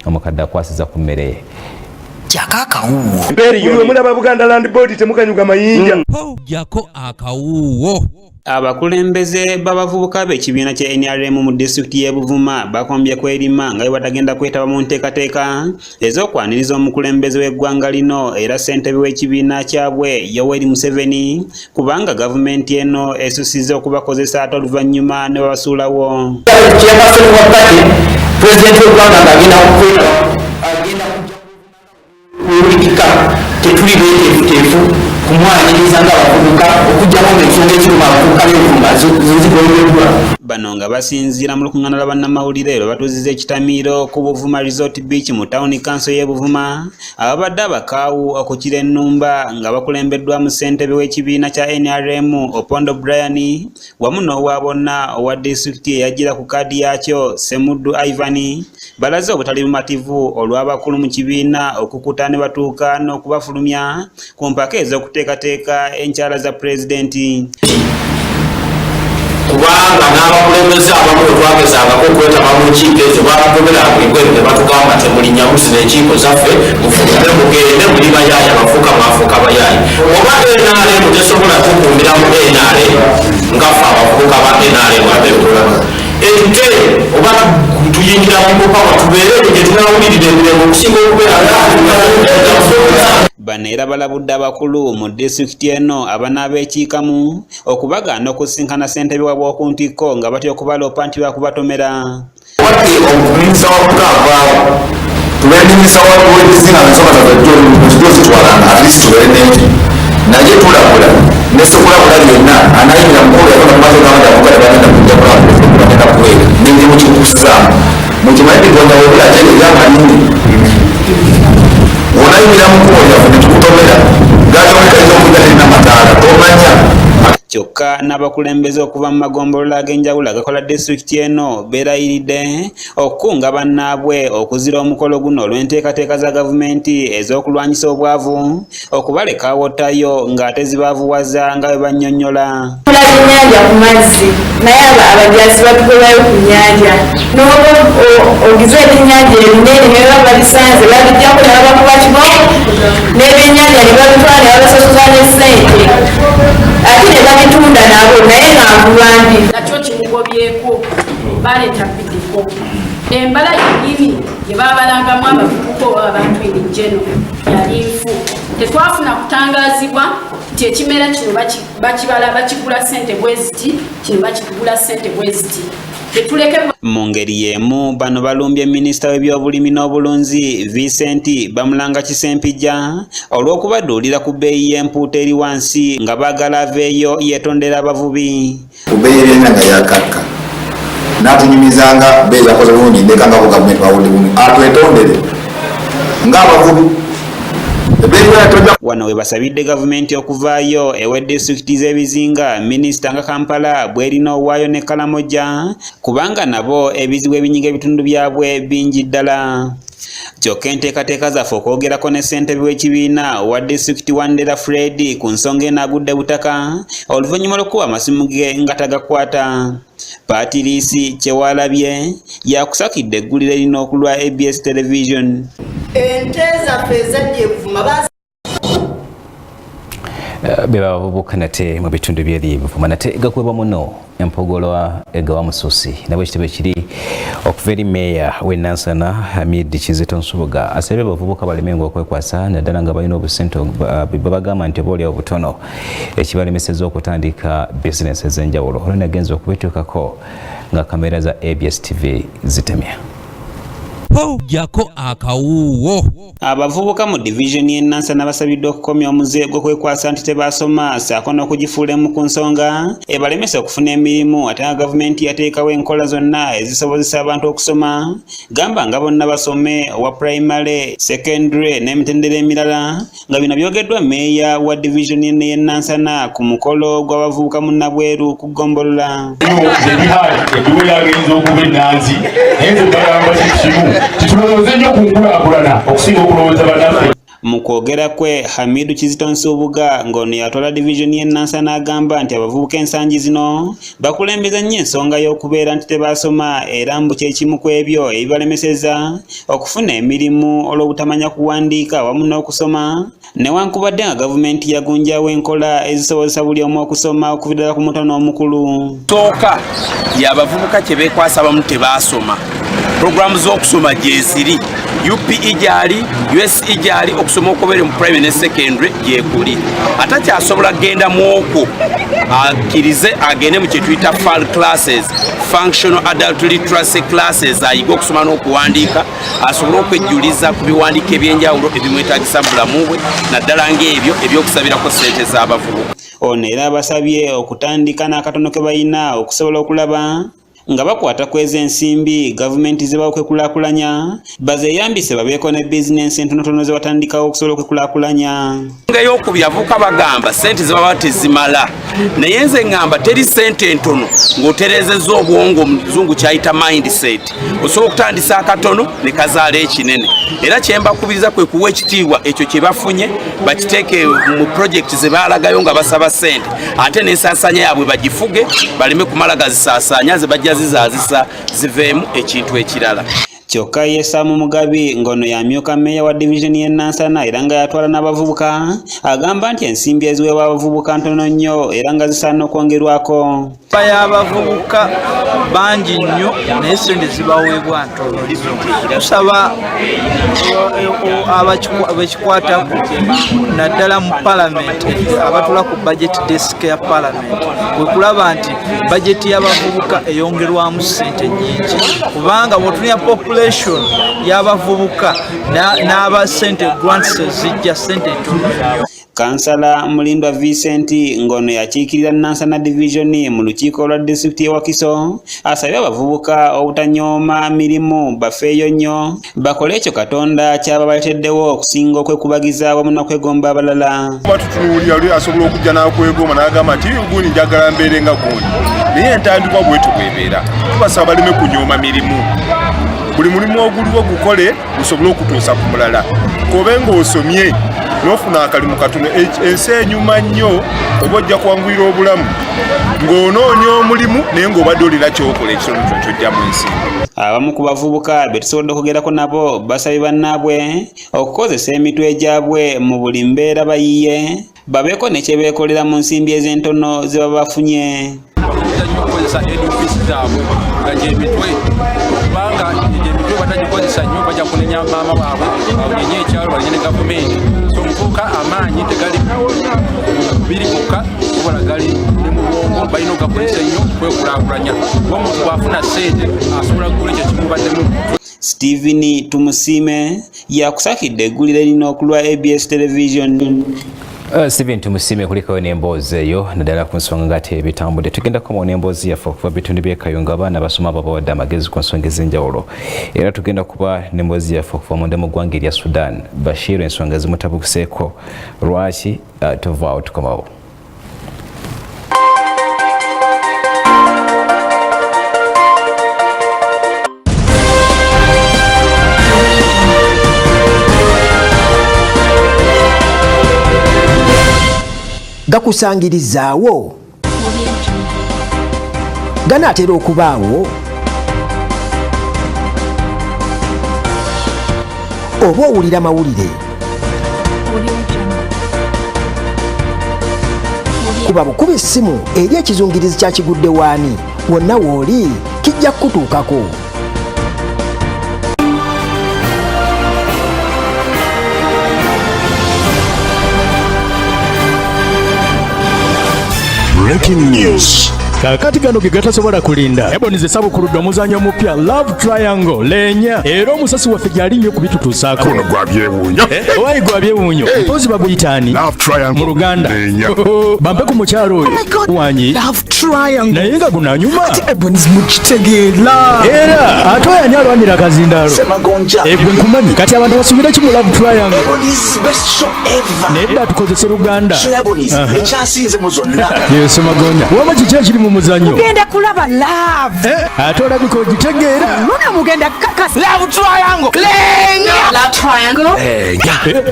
omukadde akwasiza ku mmere ye. Jako akawuwo. Buli mulaba Buganda Land Board, temukanyuga mayinja. Jako akawuwo. Abakulembeze b'abavubuka b'ekibiina kya NRM mu disitulikiti y'e Buvuma bakombye kwerima nga bwe batagenda kwetaba mu nteekateeka ez'okwaniriza omukulembeze w'eggwanga lino era ssentebe w'ekibiina kyabwe Yoweri Museveni, kubanga gavumenti eno esusizza okubakozesa ate oluvannyuma ne babasuulawo. Chairperson wa party, pulezidenti w'eggwanga ng'agenda kukweta, agenda kuwulikika, tetuli beeteefuteefu kumwaniriza ng'abavubuka, okuggyako ng'ensonga eziruma abavubuka b'Envumba zezigonjoddwa. Bano nga basinziira mu lukuŋŋaana lwa bannamawulire lwe batuuziza ekitamiiro ku Buvuma Resort Beach mu tawuni kanso y'e Buvuma, ababadde abakaawu okukira ennumba nga bakulembeddwamu ssentebe w'ekibiina kya NRM Opondo Brian, wamu n'owa bonna owa disitulikiti eyajjira ku kaadi yakyo Semuddu Ivan, balaze obutali bumativu olw'abakulu mu kibiina okukuta ne batuuka n'okubafulumya ku mpaka ez'okuteekateeka enkyala za pulezidenti. Kubanga n'abakulembeze abamu bwe twagezangako okwetaba mu nkiiko ezo, batugoberanga ebweru ne batugamba, "Temulinnyamu zino enkiiko zaffe, mufulume mugende, muli bayaayi, abafuuka mwafuuka bayaayi." Oba NRM tesobola tukuumira mu NRM nga ffe abavubuka ba NRM ab'ebulamu ente, oba tuyingira mu bupawa, tubeere eyo gye tunawulirira emirembe okusinga okubeera. Bano era balabudde abakulu mu disitulikiti eno abanaabeekiikamu okubagaana okusisinkana ssentebe waabwe ku ntikko, nga batya okubaloopa nti bakubatomera. Wadde omuminisita wa buka avaawo, tubeere minisita w'ebizinga ensonga zaffe zitwalanga, at least tubeere n'ekyo. Naye tulabula nesikulabula lyonna anayingira mukulu yagenda kumaze gamba avuga tebagenda kujja kulaba bagenda kubeera n'emirimu kikussaamu mukimanyi nti gonda webula ate eryamanini onayingira mu kkubo lyaffe netukutomera gatomekaiza okujja terina mataala tomanya. Kyokka n'abakulembeze okuva mu magombolola ag'enjawulo agakola disitulikiti eno beerayiridde okukunga bannaabwe okuzira omukolo guno olw'enteekateeka za gavumenti ez'okulwanyisa obwavu okubaleka awottayo ng'ate zibaavuwaza nga bwe bannyonnyola. Tulaba ennyanja ku mazzi, naye abajaasi batugobayo ku nnyanja. N'oba ogize ebyennyanja ebinene ne baba babisanze, babijjako ne babakuba kibooko n'ebyennyanja ne babitwala ne babasasuza ne ssente, ate ne babitunda nabo, naye nga nvuba mbi. Nakyo kimugobyeko, baleeta bidiko embala yennyini gye babalangamu abavubuka oba abantu in general yali nfu. Tetwafuna kutangazibwa nti ekimera kino bakibala, bakigula sente bwe ziti, kino bakigula sente bwe ziti. Tetuleke. Mu ngeri y'emu bano balumbye minisita w'ebyobulimi n'obulunzi Vincent Bamulanga Kisempijja olw'okubaduulira ku bbeeyi y'empuuta eri wansi nga baagala aveeyo yeetondera abavubi. Ku bbeeyi y'ebyennyanja yakakka n'atunyumizanga bbeeyi yakoze bulungi ndeka nga gavumenti bawudde bulungi atwetondere ng'abavubi. Wano we basabidde gavumenti okuvaayo ewa disitulikiti z'ebizinga minisita nga Kampala bw'erina owaayo ne Kalamoja kubanga nabo ebizibu ebinyiga ebitundu byabwe bingi ddala. Kyokka enteekateeka zaffe okwogerako ne ssentebe w'ekibiina owa disitulikiti Wandera Fred ku nsonga eno agudde butaka oluvannyuma lw'okuba amasimu ge nga tagakwata. Paatiriisi Kyewalabye yakusakidde eggulire lino okulwa ABS Television. Ente zaffe ezajja ebuvuma Bebavubuka nate mu bitundu byeri Buvuma nate gakwebwa muno empogolwa egawa musosi nabwe ekitebe kiri okuva eri meeya w'e Nansana Hamid Kizito Nsubuga asabye abavubuka balemenga okwekwasa naddala nga balina obusente babagamba nti oba oliawo butono ekibalemesezza okutandika bizinesi ez'enjawulo. Olwo nagenza okubituukako nga kamera za ABS TV zitemya. Jako akawuwo. Abavubuka mu divizoni y'e Nansana basabiddwa okukomya omuze gw'okwekwasa nti tebaasoma ssaako n'okugifuula emu ku nsonga ebalemesa okufuna emirimu ate nga gavumenti yateekawo enkola zonna ezisobozesa abantu okusoma gamba nga bonna basome owa primary, secondary n'emitendera emirala nga bino byogeddwa meeya wa divizoni y'e Nansana ku mukolo gw'abavubuka mu Nabweru ku ggombolola. Mu kwogera kwe Hamidu Kizito Nsubuga ng'ono yatwala divizoni y'e Nansana agamba nti abavubuka ensangi zino bakulembeza nnyo ensonga y'okubeera nti tebaasoma era mbu kye kimu ku ebyo ebibalemeseza okufuna emirimu olw'obutamanya kuwandiika wamu n'okusoma newankubadde nga gavumenti yagunjawo enkola ezisobozesa buli omu okusoma okuva ddala ku muto n'omukulu. Sooka y'abavubuka kye beekwasa abamu tebaasoma. Pulogulaamu z'okusoma gyeziri UPE gyali, USE gyali, okusoma okubeere mu primary ne secondary gyekuli. Atakyasobola kugenda mu okwo akkirize agende mu kye tuyita FAL classes, functional adult literacy classes, ayige okusoma n'okuwandiika asobole okwejjuliza ku biwandiiko eby'enjawulo ebimwetaagisa mu bulamu bwe naddala ng'ebyo eby'okusabirako ssente z'abavubuka. Ono era abasabye okutandika n'akatono ke balina okusobola okulaba nga bakwata ku ezo ensimbi gavumenti ze bawa okwekulaakulanya bazeeyambise babeeko ne bizinensi entonotono ze batandikawo okusobola okwekulaakulanya. Nga ey'okubiri abavubuka bagamba ssente ze baba tezimala naye nze ŋŋamba teri ssente entono ng'otereezezza obwongo omuzungu ky'ayita mindset osobola okutandisa akatono ne kazaala ekinene era kye mbakubiriza kwe kuwa ekitiibwa ekyo kye bafunye bakiteeke mu projekiti ze baalagayo nga basaba ssente ate n'ensaasaanya yaabwe bagifuge baleme kumala gazisaasaanya ze bajja zizaazisa ziveemu ekintu ekirala. Kyokka ye Sam Mugabi ng'ono y'amyuka mmeeya wa divizoni y'e Nansana era nga yatwala n'abavubuka agamba nti ensimbi eziweebwa abavubuka ntono nnyo era nga zisaana okwongerwako. Y'abavubuka bangi nnyo naye ssente zibaweebwa ntono nnyo. Tusaba abekikwatako naddala mu palamenti abatula ku budget desk ya palamenti kwe kulaba nti bajeti y'abavubuka eyongerwamu ssente nnyingi kubanga bw'otunula population y'abavubuka n'aba ssente grants ezijja ssente ntono nnyo. Kansala Mulindwa Vincent ng'ono yakiikirira Nansana Division mu lukiiko lwa disitulikiti y'e Wakiso asabye abavubuka obutanyooma mirimu bafeeyo nnyo bakole ekyo Katonda ky'aba baleeteddewo okusinga okwekubagiza awamu n'okwegomba abalala. Batutunuulira oli asobola okujja n'akwegomba n'agamba nti gundi njagala mbeere nga gundi naye entandikwa bwetyo bw'ebeera. Tubasaba baleme kunyooma mirimu. Buli mulimu oguliwo gukole gusobole okutuusa ku mulala. Kobe ng'osomye n'ofuna akalimu katono ensi enyuma nnyo oba ojja kwanguyira obulamu ng'onoonya omulimu naye ng'obadde olina ky'okola ekitono kyo ky'ojjamu ensimbi. Abamu ku bavubuka be tusobodde okwogerako nabo basabye bannaabwe okukozesa emitwe gyabwe mu buli mbeera bayiye babeeko ne kye beekolera mu nsimbi ez'entono ze baba bafunye. Bakuza nnyo okukozesa head office zaabwe nga gy'emitwe kubanga gy'emitwe batagikozesa nnyo bajja kunenya maama waabwe banenye ekyalo banenye ne gavumenti. So omuvubuka amaanyi tegali mubiri gwokka wabula gali ne mu bwongo balina okugakozesa ennyo. okwekulaakulanya, kuba omuntu bw'afuna ssente asobola kugula ekyo kimubaddemu. Steven Tumusiime yakusakidde eggulire lino ku lwa ABS Television. Steven Tumusiime, kulikayo n'emboozi eyo naddala ku nsonga nga tebitambudde. Tugenda kukomawo n'emboozi yaffe okuva bitundu by'e Kayunga, abaana basoma babawadde amagezi ku nsonga ez'enjawulo. Era tugenda kuba n'emboozi yaffe okuva munda mu ggwanga erya Sudan, Bashir ensonga zimutabukiseeko lwaki. Tuvaawo tukomawo. Gakusangirizaawo ganaatera okubaawo oba owulira mawulire. Kuba bukuba essimu eri ekizungirizi kya kigudde waani wonna w'oli, kijja kukutuukako. Breaking news. Kaakati gano ge gatasobola kulinda. Ebonies esabukuludde omuzannyo omupya Love Triangle Leenya, era omusasi waffe gyali nnyo kubitutuusaako. Guno gwa byewuunyo. Owayi gwa byewuunyo. Mpozi baguyita ani Love Triangle. Mu Luganda? Leenya. Bampe ku mukyalo oyo wanyi. Love Triangle. Naye nga gunanyuma. Ebonies mukitegeera. Era ate oyo ani alwanira akazindaalo? Semagonja. Egwe nkumanyi. Kati abantu basubire ki mu Love Triangle? Ebonies best show ever. Nedda, tukozese Luganda. Show ya Ebonies ekyasinze mu zonna. Ye Semagonja, wama kiki ekiri mu muzannyo? Mugenda kulaba love. Ate olabika ogitegeera. Luna mugenda kakasa. Love Triangle. Lenya. Love Triangle.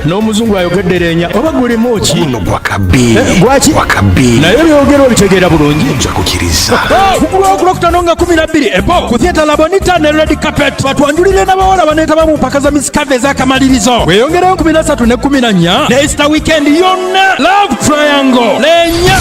N'omuzungu ayogedde leenya, oba gulimu ki? Guno gwa kabi. Gwaki? Gwa kabi. Naye byogera obitegeera bulungi. Nja kukiriza. Kugulwa nga 12 ebo ku Theatre Labonita ne red carpet, batwanjulire n'abawala baneetaba mu mpaka za Miss Curvy ez'akamalirizo. Weeyongereyo 13 ne 14 ne Easter weekend yonna. Love Triangle Leenya.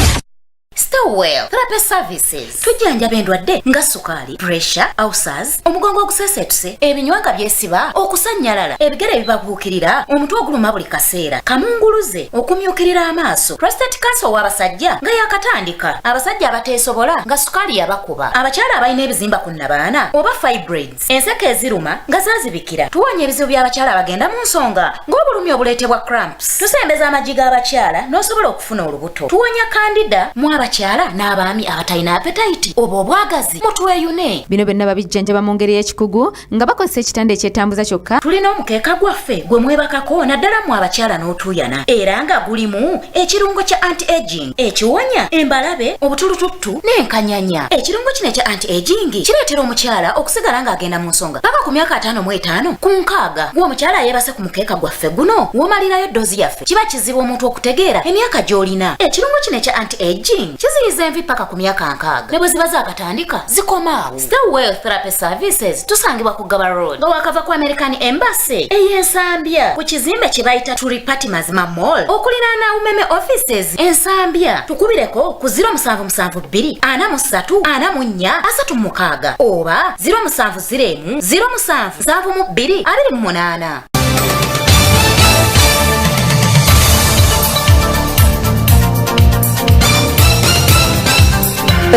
Stowell Therapy Services tujjanjaba endwadde nga sukaali, pressure, ulcers, omugongo oguseeseetuse, ebinywa nga byesiba, okusannyalala, ebigere ebibabuukirira, omutwe oguluma buli kaseera, kamunguluze, okumyukirira amaaso, prostate cancer ow'abasajja nga yakatandika, abasajja abateesobola nga sukaali yabakuba, abakyala abalina ebizimba ku nnabaana oba fibroids, enseke eziruma nga zaazibikira. Tuwonya ebizibu by'abakyala abagenda mu nsonga ng'obulumi obuleetebwa cramps. Tusembeza amagi g'abakyala n'osobola okufuna olubuto. Tuwonya candida mu abakyala n'abaami abatalina appetite oba obwagazi. Mutweyune. Bino byonna babijjanjaba mu ngeri y'ekikugu nga bakozesa ekitanda ekyetambuza kyokka. Tulina omukeeka gwaffe gwe mwebakako, naddala mu abakyala n'otuuyana, era nga gulimu ekirungo kya anti aging ekiwonya embalabe, obutulututtu n'enkanyanya. Ekirungo kino ekya anti aging kireetera omukyala okusigala ng'agenda mu nsonga paka ku myaka 55 ku 60. Gwe omukyala yeebase ku mukeeka gwaffe guno, w'omalirayo ddoozi yaffe, kiba kizibu omuntu okutegeera emyaka gy'olina. Ekirungo kino ekya anti aging kiziyiza envi paka ku myaka 60, ne bwe ziba zaakatandika zikomaawo. Stowell Therapy Services tusangibwa ku Gaba Road nga wakava ku American Embassy ey'Ensambya, ku kizimbe kye bayita Turipati Mazima Mall okuliraana Umeme offices Ensambya. Tukubireko ku 0772 43 44 36 oba 0701 07 72 28.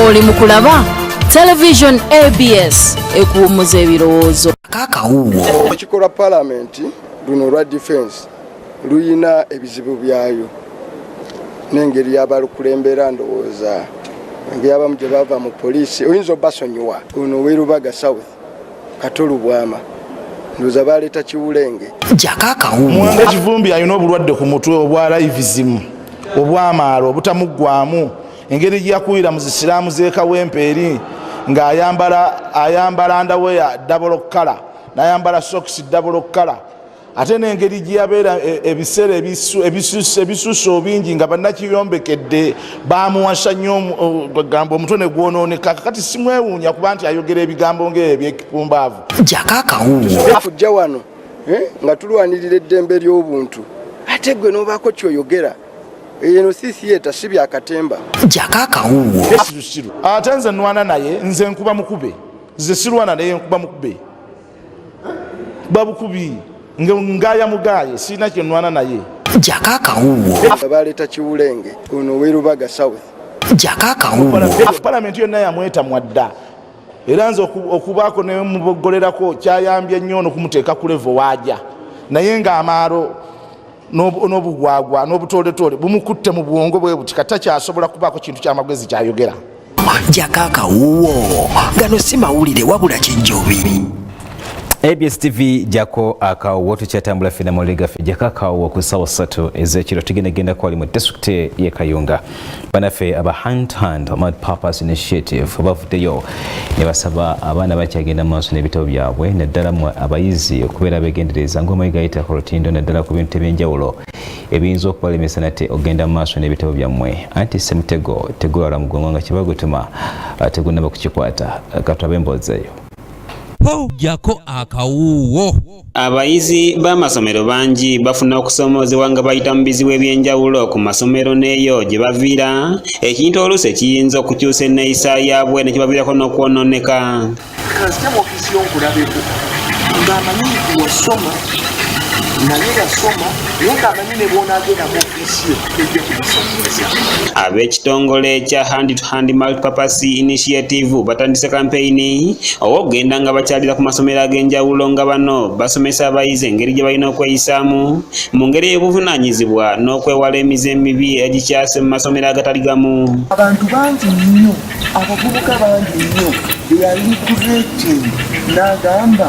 Oli mu kulaba Television ABS ekuwummuza ebirowoozo. Kakawuwo. Olukiiko lwa palamenti luno olwa defense luyina ebizibu byayo n'engeri y'abalukulembera. Ndowooza engeri abamu gye bava mu poliisi oyinza obasonyiwa. Ono ow'e South, Kato Lubwama, ndowooza baleeta kiwulenge. Jako akawuwo. Muwanga Kivumbi alina obulwadde ku mutwe obwa livism, obwamaalo obutamuggwamu. Engeri gyeyakulira mu zisiraamu z'ekawempe eri ng'ayambala ayambala underwear double color, n'ayambala socks double color, ate n'engeri gye yabeera ebiseera ebisusse obingi nga bannakiyombekedde bamuwasa nnyo, gamba omutwe ne gwonooneka. Kakati simwewuunya kuba nti ayogera ebigambo ng'ebyo ebyekipumbaavu. Jako akawuwo. Kujja wano nga tulwanirira eddembe ly'obuntu, ate gwe n'obaako kyoyogera. Eno si theatre, si byakatemba. Jako akawuwo. Sirusiru. Ate nze nwana naye, nze nkuba mukube, nze sirwana naye, nkuba mukube babukubi ngaya mugaye, sirina kyenwana naye. Jako akawuwo. Baleeta kiwulenge ono ow'e Lubaga South. Jako akawuwo. Palamenti yonna yamwetamwa dda, era nze okubaako nemubogolerako kyayambye nnyo nokumuteeka ku level waaja, naye ng'amaalo n'obugwagwa n'obutoletole bumukutte mu bwongo bwe buti, kati takyasobola kubaako kintu kyamagezi kyayogera. Jako akawuwo. Gano si mawulire wabula kijjobi. ABS TV, jako akawuwo. Tukyatambula ffena mawulire gaffe jako akawuwo. Ku ssaawa 3 ez'ekiro tugenda genda kwali mu disitulikiti y'e Kayunga. Banaffe aba Hand to Hand Multipurpose Initiative bavuddeyo ne basaba abaana bakyagenda mu maaso n'ebitabo byabwe, naddala mu abayizi, okubeera abeegendereza ng'omayi gayita ku lutindo, naddala ku bintu ebyenjawulo ebiyinza okubalemesa nate okugenda mu maaso n'ebitabo byammwe, anti ssemutego tegulwala mugongo nga kibagutuma tegunnaba kukikwata. Katwabe emboozi eyo. Jako akawuwo. Abayizi b'amasomero bangi bafuna okusoomoozebwa nga bayita mu bizibu eby'enjawulo ku masomero n'eyo gye baviira, ekintu oluusi ekiyinza okukyusa enneeyisa yaabwe ne kibaviirako n'okwonooneka. Kanzije mu ofiisi y'onkulabeko ng'amanyi nti wasoma, naye yasoma, naye ng'amanyi ne bw'onaagenda mu ofiisi ye ejja kumusomesa. Ab'ekitongole kya Hand to Hand Multipurpose Initiative batandise kampeyini ow'okugenda nga bakyalira ku masomero ag'enjawulo, nga bano basomesa abayizi engeri gye balina okweyisaamu mu ngeri ey'obuvunaanyizibwa n'okwewala emize emibi egikyase mu masomero agatali gamu. Abantu bangi nnyo, abavubuka bangi nnyo, they are regretting n'agamba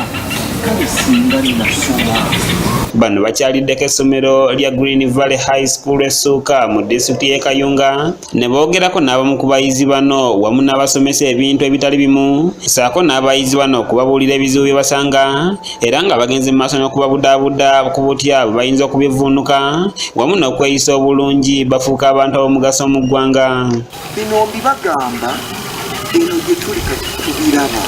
kale singa nasoma. Bano bakyaliddeko essomero lya Green Valley High School essuuka mu disitulikiti y'e Kayunga ne boogerako n'abamu ku bayizi bano wamu n'abasomesa ebintu ebitali bimu, ssaako n'abayizi bano okubabuulira ebizibu bye basanga, era nga bagenze mu maaso n'okubabudaabuda ku butya bwe bayinza okubivvuunuka wamu n'okweyisa obulungi bafuuka abantu ab'omugaso mu ggwanga. Bino mbibagamba eno gye tuli kati tubiraba.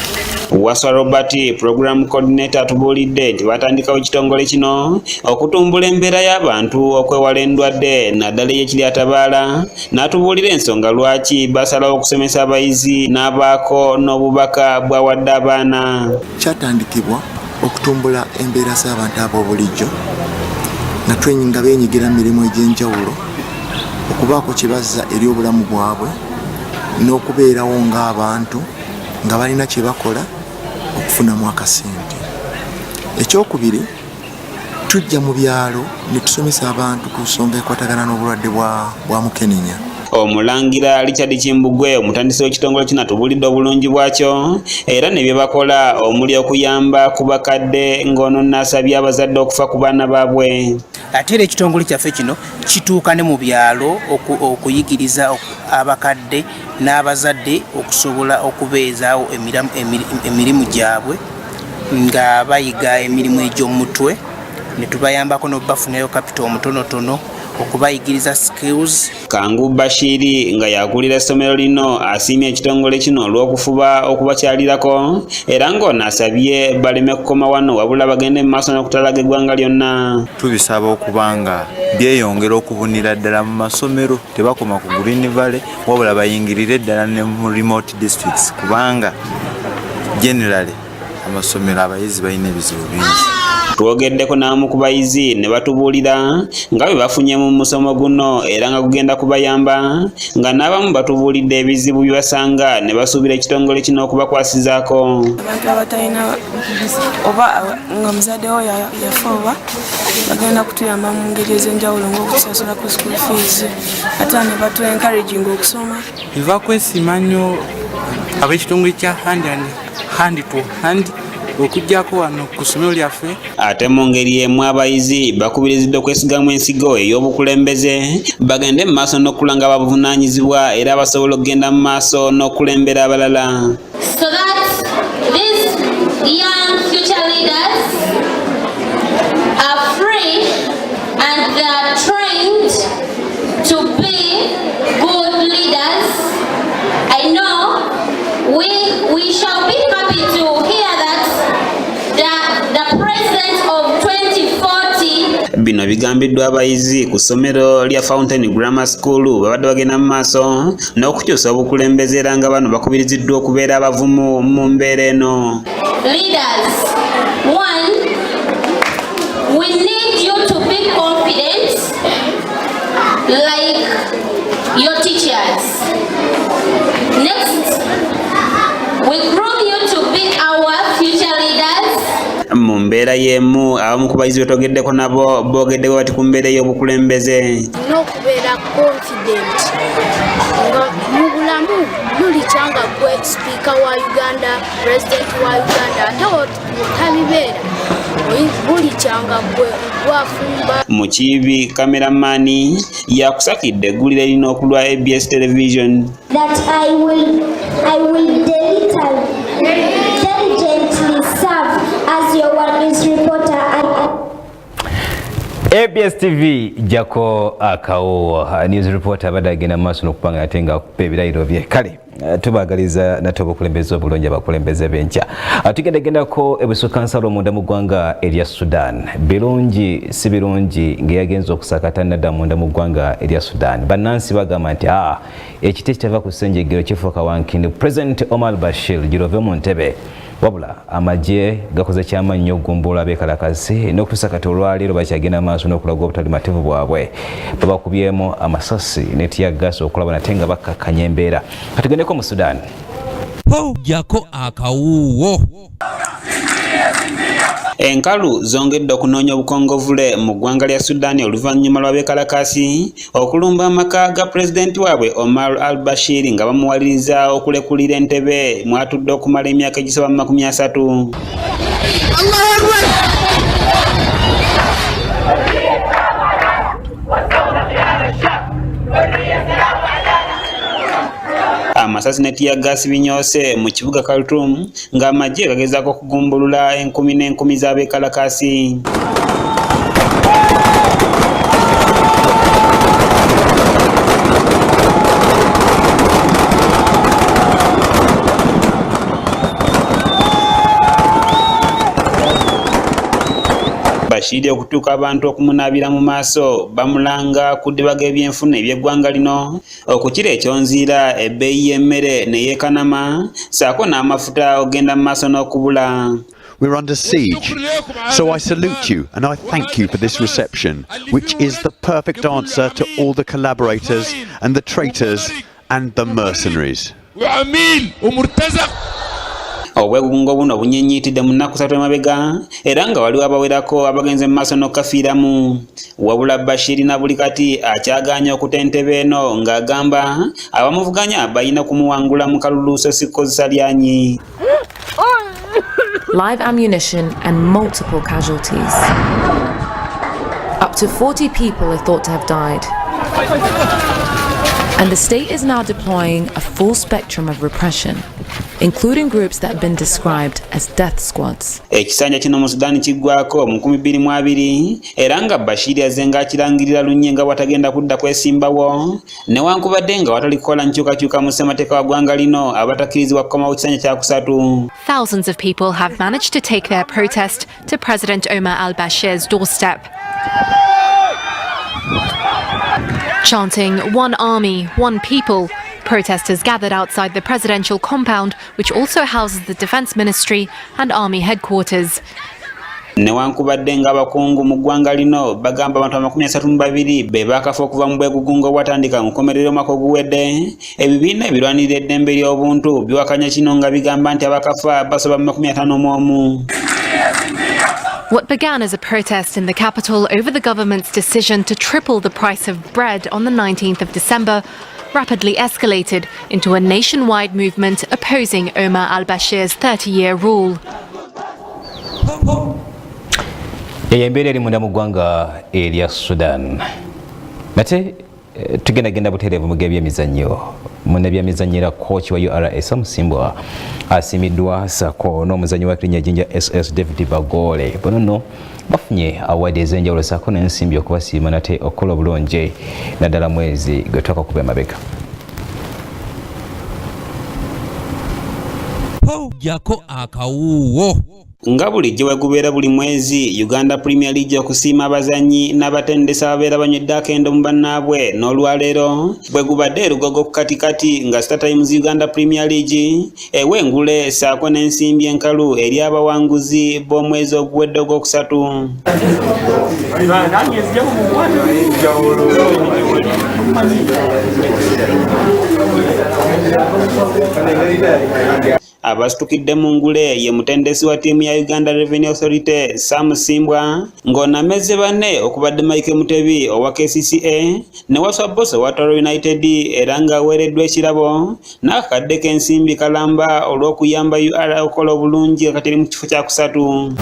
Waswa Robert, program coordinator, atubuulidde nti batandikawo ekitongole kino okutumbula embeera y'abantu okwewala endwadde naddala ey'ekiryatabaala, n'atubuulira ensonga lwaki basalawo okusomesa abayizi n'abaako n'obubaka bw'awadde abaana. Kyatandikibwa okutumbula embeera z'abantu ab'obulijjo nga beenyigira mu mirimu egy'enjawulo, okubaako kye bazza eri obulamu bwabwe n'okubeerawo ng'abantu nga balina kye bakola okufunamu akasente. Ekyokubiri, tujja mu byalo ne tusomesa abantu ku nsonga ekwatagana n'obulwadde bwa mukenenya. Omulangira Richard Kimbugwe, omutandisi w'ekitongole kino, atubuulidde obulungi bwakyo era ne bye bakola omuli okuyamba ku bakadde, ng'ono n'asabye abazadde okufa ku baana baabwe. Ate era ekitongole kyaffe kino kituuka ne mu byalo okuyigiriza abakadde n'abazadde okusobola okubeezaawo emirimu gyabwe nga bayiga emirimu egy'omutwe, ne tubayambako n'okubafunayo kapito omutonotono okubayigiriza skills. Kangu Bashiri, nga yakulira essomero lino, asiimye ekitongole kino olw'okufuba okubakyalirako, era ng'ono asabye baleme kukoma wano wabula bagende mu maaso n'okutalaga eggwanga lyonna. Tubisaba okuba nga byeyongera okubunira ddala mu masomero, tebakoma ku Green Valley wabula bayingirire ddala ne mu remote districts, kubanga generally amasomero abayizi balina ebizibu bingi. Twogeddeko n'abamu ku bayizi ne batubuulira nga bwe bafunye mu musomo guno era nga gugenda kubayamba, nga n'abamu batubuulidde ebizibu bye basanga ne basuubira ekitongole kino okubakwasizaako. Abantu abatalina oba nga muzadde wo yafa, oba bagenda kutuyamba mu ngeri ez'enjawulo ng'okusasula ku school fees, ate ne batu encouraging okusoma. Nva kwesiima nnyo ab'ekitongole kya Hand and Hand to Hand okujjako wano ku ssomero lyaffe. Ate mu ngeri emu, abayizi bakubiriziddwa okwesigamu ensigo ey'obukulembeze, bagende mu maaso n'okukula nga babuvunaanyizibwa era basobola okugenda mu maaso n'okukulembera abalala. So that these young future leaders are free and they are trained to be good leaders. I know we shall be happy to hear that the president of 2040 Bino bigambiddwa abayizi ku ssomero lya Fountain Grammar School. Babadde bagenda mu maaso n'okukyusa obukulembeze, era nga bano bakubiriziddwa okubeera abavumu mu mbeera eno. Leaders. One, we need you to be confident like your teachers. Next, we groom you to be our future leaders. Mu mbeera y'emu, abamu ku bayizi betwogeddeko nabo boogeddeko bati ku mbeera ey'obukulembeze. N'okubeera confident nga mu bulamu lulikya nga gwe sipiika wa Uganda, pulezidenti wa Uganda, ate otabibeera bulikya nga gwe gwafumba. Mukiibi kameramani yakusakidde eggulire lino okulwa ABS Television. That I will diligently serve as your One News reporter and ABS TV jako akawoowo news reporter abadde agenda mu maaso n'okupanga ate nga akupa ebirayiro bye. Kale tubaagaliza nate obukulembeze obulungi abakulembeze b'enkya. Tugendagendako ebusuka nsalo munda mu ggwanga erya Sudan. Birungi si birungi ng'eyagenza okusakata nadda munda mu ggwanga erya Sudan. Bannansi bagamba nti ekiti ekitava ku ssenjegero kifuuka wankindi. President Omar Bashir girove mu ntebe. Wabula amagye gakoze kyamaanyi nnyo okugumbula abeekalakasi n'okutuusa kati olwaleero bakyagenda maaso n'okulaga obutali mativu bwabwe. Babakubyemu amasasi ne teargas okulaba nate nga bakkakkanya embeera. Katugendeko mu Sudan. Jako akawuuwo. Enkalu zongedde okunoonya obukongovule mu ggwanga lya Sudan oluvannyuma lw'abeekalakasi okulumba amaka ga pulezidenti waabwe Omar al-Bashir nga bamuwaliriza okulekulira entebe mwatudde okumala emyaka egisoba mu 30. Amasasi ne teargas binyoose mu kibuga Khartoum ng'amagye gagezaako okugumbulula enkumi n'enkumi z'abeekalakasi. Bashir okutuuka abantu okumunaabira mu maaso bamulanga ku ddiba g'ebyenfuna eby'eggwanga lino okukira ekyonziira ebbeeyi y'emmere ne yeekanama ssaako n'amafuta ogenda mu maaso n'okubula. We're under siege, so I salute you and I thank you for this reception, which is the perfect answer to all the collaborators and the traitors and the mercenaries. Obwegugungo buno bunyenyiitidde mu nnaku 3 emabega era nga waliwo abawerako abagenze mu maaso n'okukafiiramu. Wabula Bashir na buli kati akyagaanye okuta entebe eno ng'agamba abamuvuganya balina kumuwangula mu kalulu so si kukozesa lyanyi. Live ammunition and multiple casualties. Up to 40 people are thought to have died. And the state is now deploying a full spectrum of repression, including groups that have been described as death squads. Ekisanja kino mu Sudan kiggwako mu 2020 era nga Bashir azze ng'akirangirira lunye nga bw'atagenda kudda kwesimbawo newankubadde nga watali kukola nkyukakyuka mu ssemateeka wa ggwanga lino abatakkirizibwa kukomawo kisanja kyakusatu. Thousands of people have managed to take their protest to President Omar al-Bashir's doorstep. Chanting, "One army, one people," protesters gathered outside the presidential compound, which also houses the defense ministry and army headquarters. Newankubadde ng'abakungu mu ggwanga lino bagamba abantu 32 be baakafa okuva mu bwegugungo obwatandika mu nkomerero omwaka oguwedde, ebibiina ebirwanirira eddembe ly'obuntu biwakanya kino nga bigamba nti abakafa basoba mu 51. What began as a protest in the capital over the government's decision to triple the price of bread on the 19th of December rapidly escalated into a nationwide movement opposing Omar al-Bashir's 30-year rule. Eyo embeera eri munda mu ggwanga erya Sudan. Nate tugendagenda butereevu mu g'ebyemizannyo. Munnabyamizannyo era coach wa URA Sam Ssimbwa asiimiddwa ssaako n'omuzannyi wa Kirinya Jinja SS David Bagole. Bano nno bafunye award ez'enjawulo ssaako n'ensimbi okubasiima nate okukola obulungi naddala mwezi gwe twakakuba emabega. Jako akawuuwo. Nga bulijjo bwe gubeera buli mwezi, Uganda Premier League okusiima abazannyi n'abatendesi ababeera banywedde akendo mu bannaabwe n'olwaleero bwe gubadde erugogo ku katikati nga Star Times Uganda Premier League ewa engule ssaako n'ensimbi enkalu eri abawanguzi b'omwezi oguwedde ogwokusatu. Abasitukidde mu ngule ye mutendesi wa ttiimu ya Uganda Revenue Authority Sam Ssimbwa ng'ono amezze banne okubadde Mike Mutebi owa KCCA ne Waswa Bbosa owa Tooro United era ng'aweereddwa ekirabo n'akakadde k'ensimbi kalamba olw'okuyamba URA okukola obulungi kati eri mu kifo kyakusatu.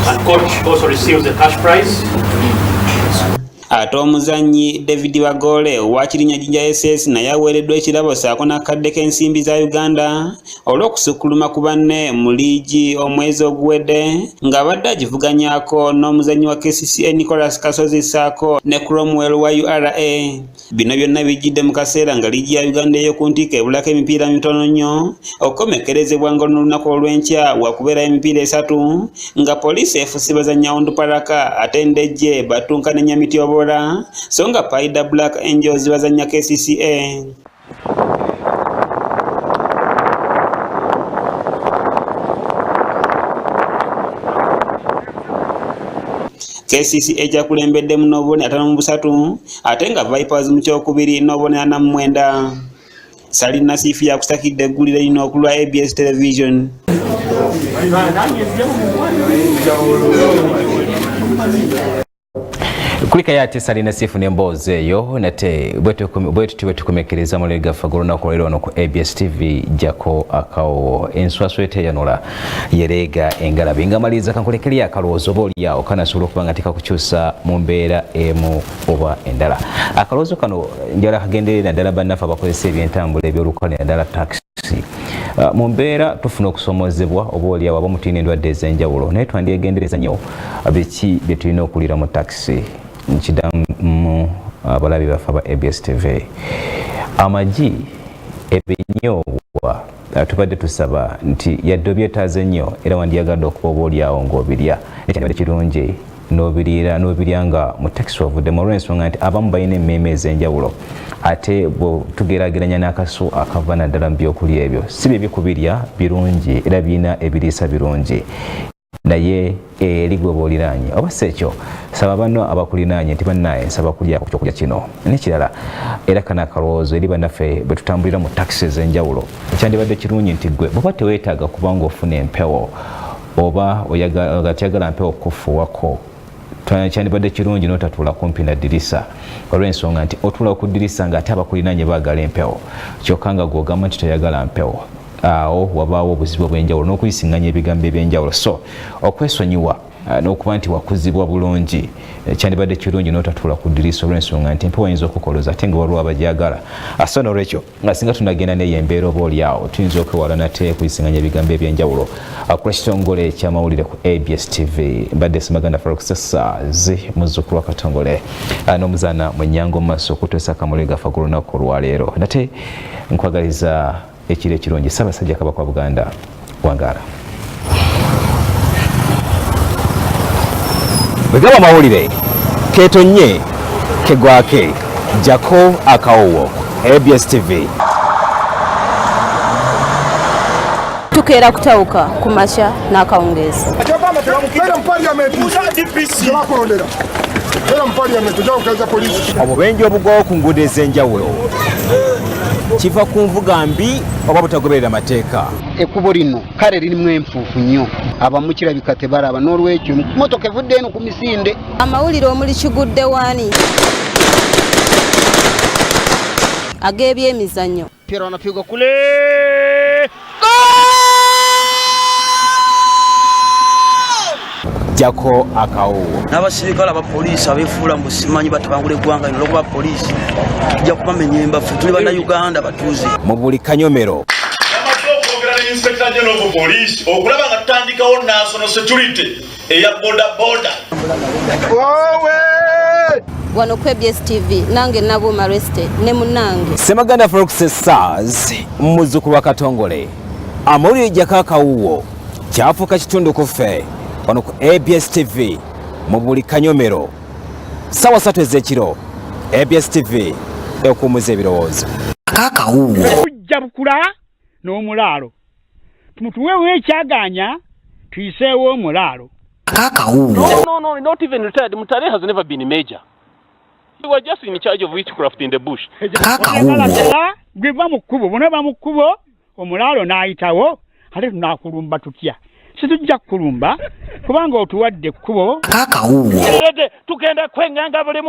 And coach also receives a cash prize. Ate omuzannyi David Bagoole owa Kirinya Jinja SS naye aweereddwa ekirabo ssaako n'akadde k'ensimbi za Uganda olw'okusukkuluma ku banne mu liigi omwezi oguwedde ng'abadde agivuganyaako n'omuzannyi wa KCCA Nicholas Kasozi ssaako ne Cromwell wa URA. Bino byonna bijjidde mu kaseera nga liigi ya Uganda ey'oku ntikko ebulako emipiira mitono nnyo okukomekkerezebwa nga luno olunaku olw'enkya wakubeerayo emipiira 3 nga Poliisi FC bazannya Onduparaka ate Ndejje batunka ne Nyamityobora so nga Paida Black Angels bazannya KCCA. KCCA kyakulembeddemu n'obubonero 53 ate nga Vipers mu kyokubiri n'obubonero 49. Salina Nasifu yakusakidde eggulire lino okulwa ABS Television. Kulika ate Salina Nasifu n'emboozi eyo nate bwe tukomekereza mu gaffe ag'olunaku olwaleero wano ku ABS TV jako akawo enswaswa eteyanula yereega engalabi nga maliriza kankulekeryo akalowoozo oba oliawo kanasobola okuba nga tekakukyusa mu mbeera emu oba endala. Akalowoozo kano njala kagenderere naddala bannaffe abakozesa ebyentambula ebyolukale naddala taxi. Mu mbeera tufuna okusomozebwa oba oliawo abamu tulina endwadde ez'enjawulo naye twandyegendereza nnyo biki bye tulina okulira mu taxi. Nkidamu abalabi baffe aba ABS TV. Amagi, ebinyoobwa tubadde tusaba nti yadde obyetaaze nnyo era wandyagadde okuba oba oliawo ng'obirya nekyandibadde kirungi n'obirya nga mu taxi wavuddemu olw'ensonga nti abamu balina emmeeme ez'enjawulo ate bwe tugeraageranya n'akasu akava naddala mu byokulya ebyo si bibi kubirya birungi era birina ebiriisa birungi naye eri gwe bw'oliraanye oba si ekyo saba banno abakulinaanye nti bannaye nsaba kulya ku kyokulya kino. N'ekirala era kano akalowoozo eri bannaffe bwe tutambulira mu takisi ez'enjawulo ekyandibadde kirungi nti ggwe bw'oba teweetaaga kubanga ofuna empewo oba oyagala mpewo okukufuuwako kyandibadde kirungi n'otatuula kumpi na ddirisa olw'ensonga nti otuula ku ddirisa ng'ate abakulinaanye baagala empewo kyokka nga gw'ogamba nti toyagala mpewo awo wabaawo obuzibu obw'enjawulo n'okuyisinganya ebigambo eby'enjawulo. So okwesonyiwa n'okuba nti wakuzibwa bulungi kyandibadde kirungi n'otatuula ku ddirisa olw'ensonga nti empewo eyinza okukoloza ate nga waliwo abagyagala. So n'olwekyo nga singa tunagenda n'eyo embeera oba oliawo tuyinza okwewala nate okuyisinganya ebigambo eby'enjawulo. Ku kitongole ky'amawulire ku ABS TV mbadde Ssemaganda Faruk Sessaazi muzzukulu wa Katongole n'omuzaana Munyango mu maaso okutuusa akamuli gaffe ag'olunaku olwaleero. Nate nkwagaliza ekiro ekirungi. Ssaabasajja Kabaka wa Buganda wangaala. Bwe gaba amawulire keetonnye kegwake jako akawuwo ABS TV. Tukeera kutawuka ku makya n'akawungeezi. Obubenje obugwawo ku nguudo ez'enjawulo kiva ku nvuga mbi oba butagoberera mateeka. Ekkubo lino kale lirimu enfuufu nnyo, abamu kirabika tebalaba, n'olwekyo mmotoka evudde eno ku misinde. Amawulire omuli kigudde wani ag'ebyemizannyo. Mpira unapigwa kule. Jako akawuwo. N'abasirikale abapoliisi abeefuula mbu simanyi batabangula eggwanga lino olw'okuba poliisi tujja kubamenya embafu, tuli bannayuganda batuuze. Mu buli kanyomero. Namaze okwogera ne Inspector General of Police okulaba nga tutandikawo national security eya boda boda. Wano ku ABS TV nange Nabuuma Reste ne munnange Ssemaganda Faruk Sessaazi muzzukulu wa Katongole. Amawulire jako akawuwo kyafuuka kitundu ku ffe wano ku ABS TV mu buli kanyomero ssaawa 3 ez'ekiro. ABS TV ekuwummuza ebirowoozo. Akawuwo. Tujja bukula n'omulaalo tumutuweewo ekyagaanya tuyiseewo omulaalo. Akakawuwo. No, not even retired. Mutale has never been major. You were just in charge of witchcraft in the bush. Akakawuwo. Gwe mu kkubo, bw'onoova mu kkubo omulaalo n'ayitawo, ate tunaakulumba tutya? Situjja kukulumba kubanga otuwadde ekkubo. Akakawuwo. Tugenda kwenganga buli mu